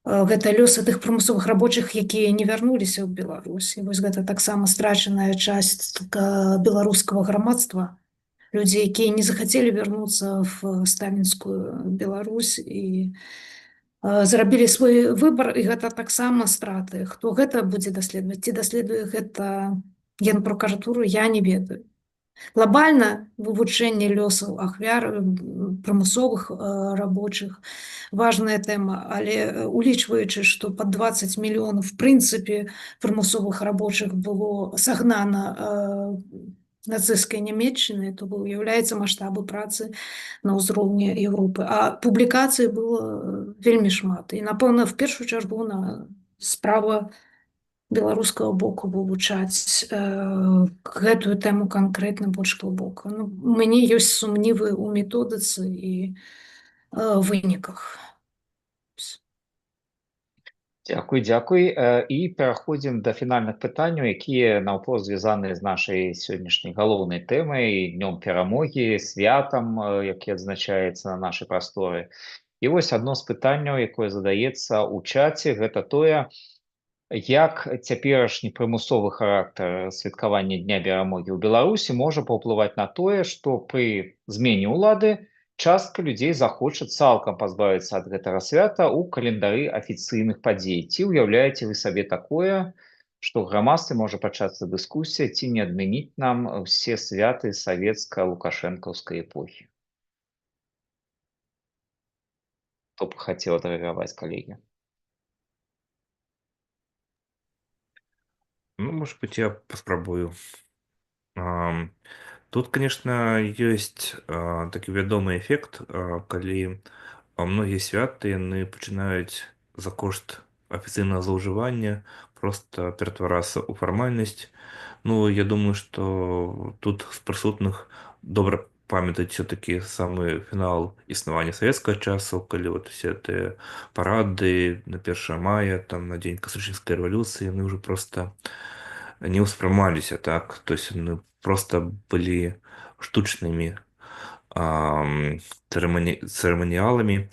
Гэта лёсы тых прымусовых рабочых, якія не вярнуліся ў Беларусь. І вось гэта таксама страчаная частка беларускага грамадства. Людзі, якія не захацелі вярнуцца в сталінскую Беларусь і зрабілі свой выбар, і гэта таксама страты. Хто гэта будзе даследаваць? Ці даследуе гэта Генпракуратуру, я не ведаю. Глобальна вывучэнне лёсаў ахвяр прымусовых рабочых важная тэма, але улічваючы, што пад 20 мільёнаў в прынцыпе прымусовых рабочых было сагнана нацысцкай Нямеччыны, то вы уяўляеце маштабы працы на ўзроўні Еўропы. А публікацый было вельмі шмат. І, напэўна, в першую чаргу на справа беларускага боку вывучаць гэтую тэму канкрэтна больш глыбока. Ну, у мяне ёсць сумнівы ў методыцы і выніках. Дзякуй, дзякуй. І пераходзім да фінальных пытанняў, якія наўпрост звязаны з нашай сённяшняй галоўнай тэмай, днём перамогі, святам, які адзначаецца на нашай прасторы. І вось адно з пытанняў, якое задаецца ў чаце, гэта тое, як цяперашні прымусовы характар святкавання Дня перамогі ў Беларусі можа паўплываць на тое, што пры змене ўлады частка людзей захоча цалкам пазбавіцца ад гэтага свята ў календары афіцыйных падзей. Ці ўяўляеце вы сабе такое, што ў грамадстве можа пачацца дыскусія, ці не адмяніць нам усе святы савецка-лукашэнкаўскай эпохі? Хто б хацеў адрэагаваць, калегі? Ну, может быть, я паспрабую. Тут, конечно, ёсць такі вядомы эфект, калі многія святы яны пачынаюць за кошт афіцыйнага злоўжывання просто ператварацца ў фармальнасць. Ну, я думаю, што тут з прысутных добра памятаюць все-таки самы фінал існавання савецкага часу, калі вот все тыя парады на 1 мая, там на дзень кастрычніцкай рэвалюцыі, яны ўжо просто не ўспрымаліся, так, то есть яны просто былі штучнымі цырыманіяламі.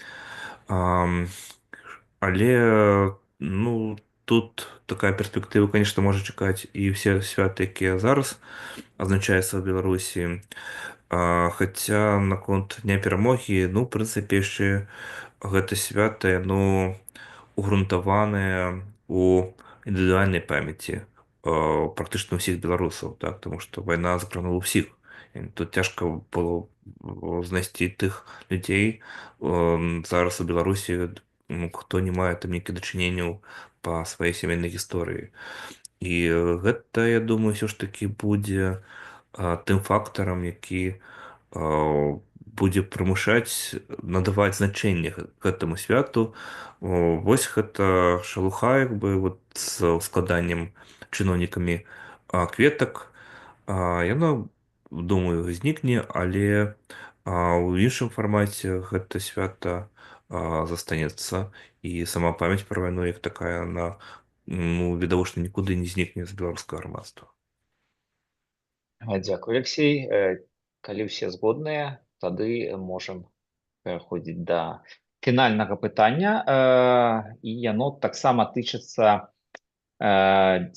Але, ну, тут такая перспектыва, конечно, можа чакаць і ўсе святы, якія зараз адзначаюцца ў Беларусі. Хаця наконт Дня перамогі, ну, в прынцыпе, яшчэ гэта свята, яно угрунтаванае у індывідуальнай памяці практычна ўсіх беларусаў, так, тому што вайна закранула ўсіх. І тут цяжка было знайсці тых людзей зараз у Беларусі, ну, хто не мае там нейкіх дачыненняў па сваёй сямейнай гісторыі. І гэта, я думаю, ўсё ж такі будзе тым фактарам, які будзе прымушаць надаваць значэнне гэтаму святу. Вось гэта шалуха, як бы, вот, з складаннем чыноўнікамі кветак, яно, думаю, знікне, але ў іншым фармаце гэта свята застанецца, і сама памяць пра вайну як такая, она, ну, відавочна, нікуды не знікне з беларускага грамадства. Дзякуй, Алексей. Калі ўсе згодныя, тады можам пераходзіць да фінальнага пытання, і яно таксама тычыцца 9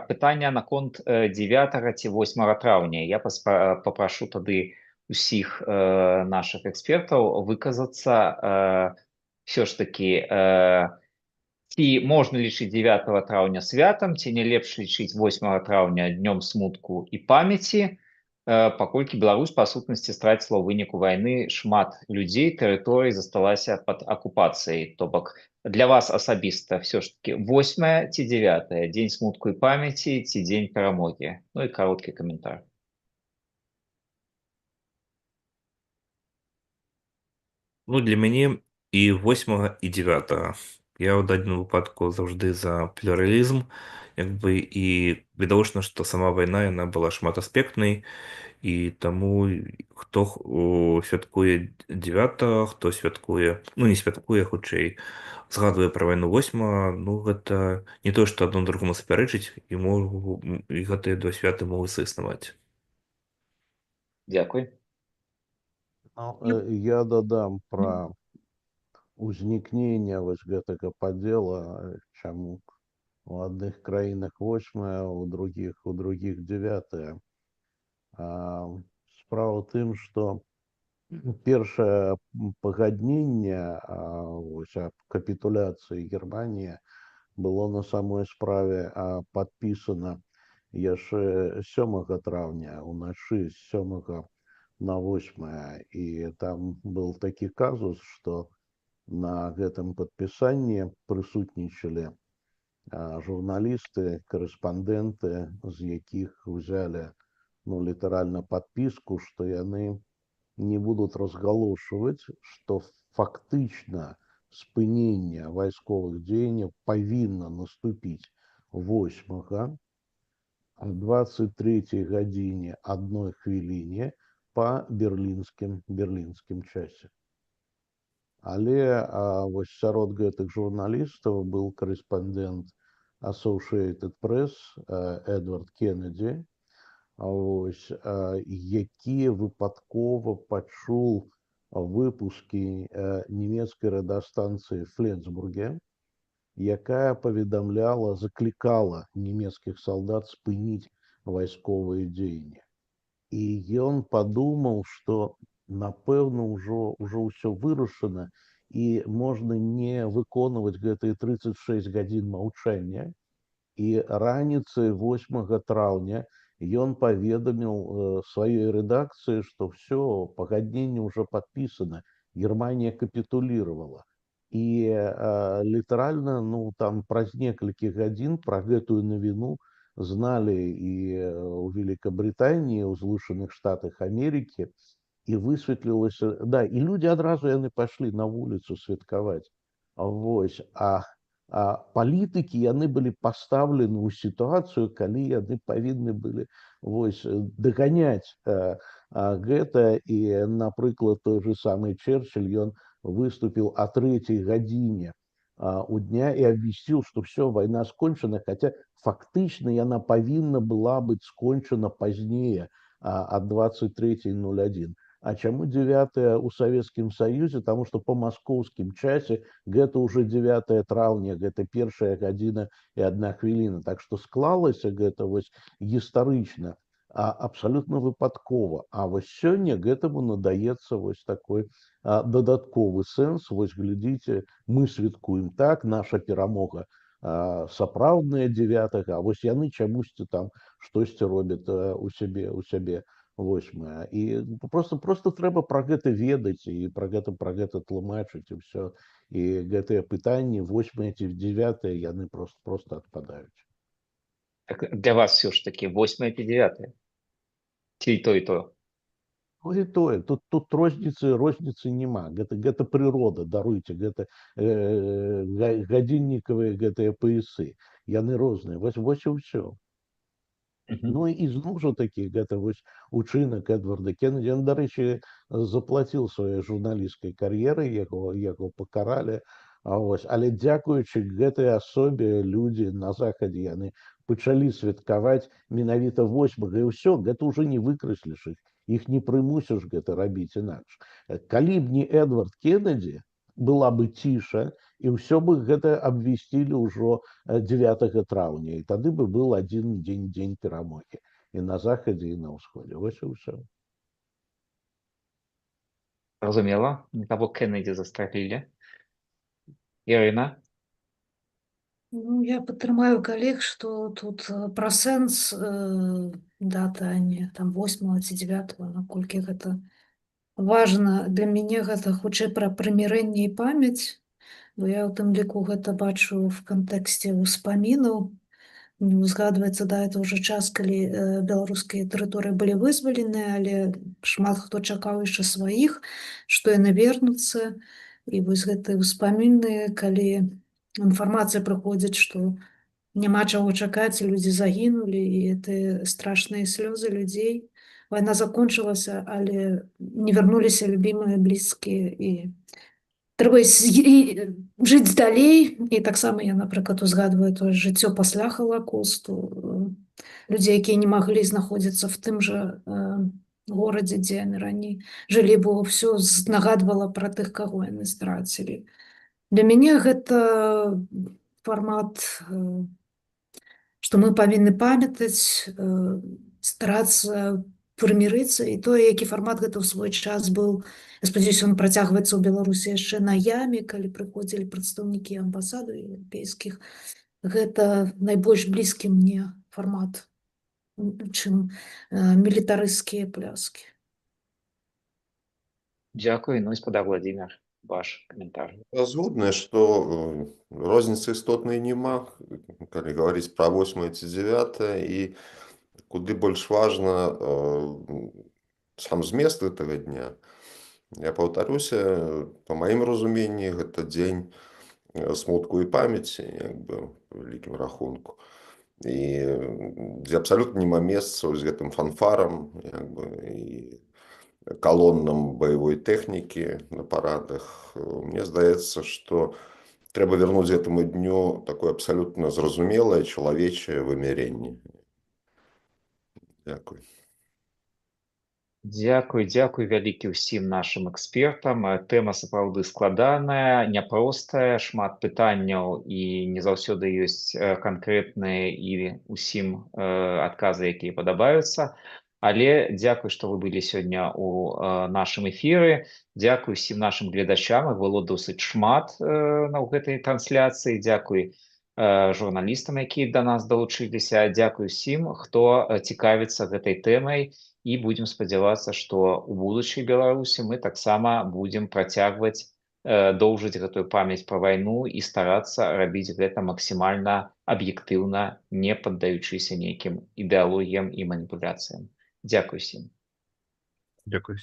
пытання наконт 9 ці 8 траўня. Я папрашу тады усіх нашых экспертаў выказацца, ўсё ж такі, ці можна лічыць 9 траўня святам, ці не лепш лічыць 8 траўня днём смутку і памяці, паколькі Беларусь па сутнасці страціла ў выніку вайны шмат людзей, тэрыторый засталася пад акупацыяй. То бок для вас асабіста ўсё ж такі 8 ці 9, дзень смутку і памяці ці дзень перамогі? Ну і кароткі каментар. Ну, для мяне і 8, і 9. Я ў дадзеным выпадку заўжды за плюралізм, як бы, і відавочна, што сама вайна, яна была шматаспектнай, і таму хто святкуе 9, хто святкуе, ну, не святкуе, хутчэй, згадвае пра вайну 8, ну, гэта не тое, што адно другому супярэчыць, і гэтыя два святы могуць саіснаваць. Дзякуй. Ну, я дадам пра Узнікнення вось гэтага падзела, чаму у адных краінах 8, у другіх 9. Справа ў тым, што першае пагадненне, вось, аб капітуляцыі Германіі было на самой справе падпісана яшчэ 7 траўня, уначы з 7 на 8. І там был такі казус, што на гэтым падпісанні прысутнічалі журналісты, карэспандэнты, з якіх узялі, ну, літаральна падпіску, што яны не будуць разгалошваць, што фактычна спыненне вайсковых дзеянняў павінна наступіць 8 о 23 гадзіне 1 хвіліне па берлінскім часе. Але вось сярод гэтых журналістаў был карэспандэнт Associated Press Эдвард Кеннеді, вось, які выпадкова пачуў выпускі нямецкай радыёстанцыі Фленсбурге, якая паведамляла, заклікала нямецкіх салдат спыніць вайсковыя дзеянні. І ён падумаў, што, напэўна, ўжо ўсё вырашана і можна не выконваць гэтыя 36 гадзін маўчання. І раніцай 8 траўня ён паведаміў сваёй рэдакцыі, што ўсё, пагадненне ўжо падпісана, Германія капітулировала. І літаральна, ну, там праз некалькі гадзін пра гэтую навіну зналі і ў Великабрытаніі, ў Злучаных Штатах Амерыкі, і высветлілася, да, і людзі адразу, яны пайшлі на вуліцу святкаваць. Вось, а палітыкі, яны былі пастаўлены ў сітуацыю, калі яны павінны былі, вось, даганяць гэта. І, напрыклад, той же самы Черчилль, ён выступіў о 3 гадзіне у дня і абвясціў, што всё, вайна скончана, хаця фактычна яна павінна была быць скончана пазнее, ад 23:01. А чаму 9 у Савецкім Саюзе? Таму што па маскоўскім часе гэта ўжо 9 траўня, гэта 1 гадзіна і 1 хвіліна. Так што склалася гэта вось гістарычна абсалютна выпадкова. А вось сёння гэтаму надаецца вось такой дадатковы сэнс: вось глядзіце, мы святкуем так, наша перамога сапраўдная 9, а вось яны чамусьці там штосьці робяць у сябе 8. І просто трэба пра гэта ведаць і пра гэта тлумачыць, і ўсё, і гэтыя пытанні, 8 ці 9, яны просто адпадаюць. Так для вас все ж таки 8 ці 9? Ці і то, і то? Ну, і тое, тут розніцы няма. Гэта прырода, даруйце, гэта гадзіннікавыя гэтыя паясы, яны розныя, вось і ўсё. Ну і зноў жа такі, гэта вось учынак Эдварда Кеннеді, ён, дарэчы, заплаціў сваёй журналісцкай кар'ерай, яго пакаралі. А вось, але дзякуючы гэтай асобе людзі на захадзе, яны пачалі святкаваць менавіта 8, і ўсё, гэта ўжо не выкрасліш іх, іх не прымусіш гэта рабіць інакш. Калі б не Эдвард Кеннеді, была бы ціша, і ўсё бы гэта абвясцілі ўжо 9 траўня, і тады бы был адзін дзень, дзень перамогі і на захадзе, і на ўсходзе. Вось і ўсё. Зразумела, не таго Кеннеді застрэлілі. Ірына? Ну, я падтрымаю калег, што тут пра сэнс дата, а не там 8 ці 9, наколькі гэта важна. Для мяне гэта хутчэй пра прымірэнне і памяць, бо я ў тым ліку гэта бачу в кантэксце ўспамінаў. Ну, згадваецца, да, это ўжо час, калі беларускія тэрыторыі былі вызвалены, але шмат хто чакаў яшчэ сваіх, што яны вернуцца. І вось гэтыя ўспаміны, калі інфармацыя прыходзіць, што няма чаго чакаць, людзі загінулі, і это страшныя слёзы людзей. Вайна закончылася, але не вярнуліся любімыя, блізкія, і трэба жыць далей. І таксама я, напрыклад, узгадваю тое жыццё пасля Халакосту, людзей, якія не маглі знаходзіцца в тым жа горадзе, дзе яны раней жылі, бо ўсё нагадвала пра тых, каго яны страцілі. Для мяне гэта фармат, што мы павінны памятаць, старацца прымірыцца, і тое, які фармат гэта ў свой час быў, я спадзяюся, он працягваецца ў Беларусі яшчэ на яме, калі прыходзілі прадстаўнікі амбасаду еўрапейскіх. Гэта найбольш блізкі мне фармат, чым мілітарысцкія пляскі. Дзякуй. Ну, спадар Владимир, ваш каментар. Я згодны, што розніцы істотнай няма, калі гаварыць пра 8 ці 9, і куды больш важна сам змест гэтага дня. Я паўтаруся, па маім разуменні, гэта дзень смутку і памяці, як бы, па вялікім рахунку. І дзе абсалютна няма месца вось гэтым фанфарам, як бы, і калоннам баявой тэхнікі на парадах. Мне здаецца, што трэба вярнуць гэтаму дню такое абсалютна зразумелае чалавечае вымярэнне. Дзякуй. Дзякуй, дзякуй вялікі ўсім нашым экспертам. Тэма сапраўды складаная, няпростая, шмат пытанняў, і не заўсёды ёсць канкрэтныя і усім адказы, якія падабаюцца. Але дзякуй, што вы былі сёння ў нашым эфіры. Дзякуй усім нашым гледачам, іх было досыць шмат на ў гэтай трансляцыі. Дзякуй журналістам, якія да нас далучыліся. Дзякуй усім, хто цікавіцца гэтай тэмай, і будзем спадзявацца, што ў будучай Беларусі мы таксама будзем працягваць доўжыць гэтую памяць пра вайну і старацца рабіць гэта максімальна аб'ектыўна, не паддаючыся нейкім ідэалогіям і маніпуляцыям. Дзякуй усім. Дзякуй.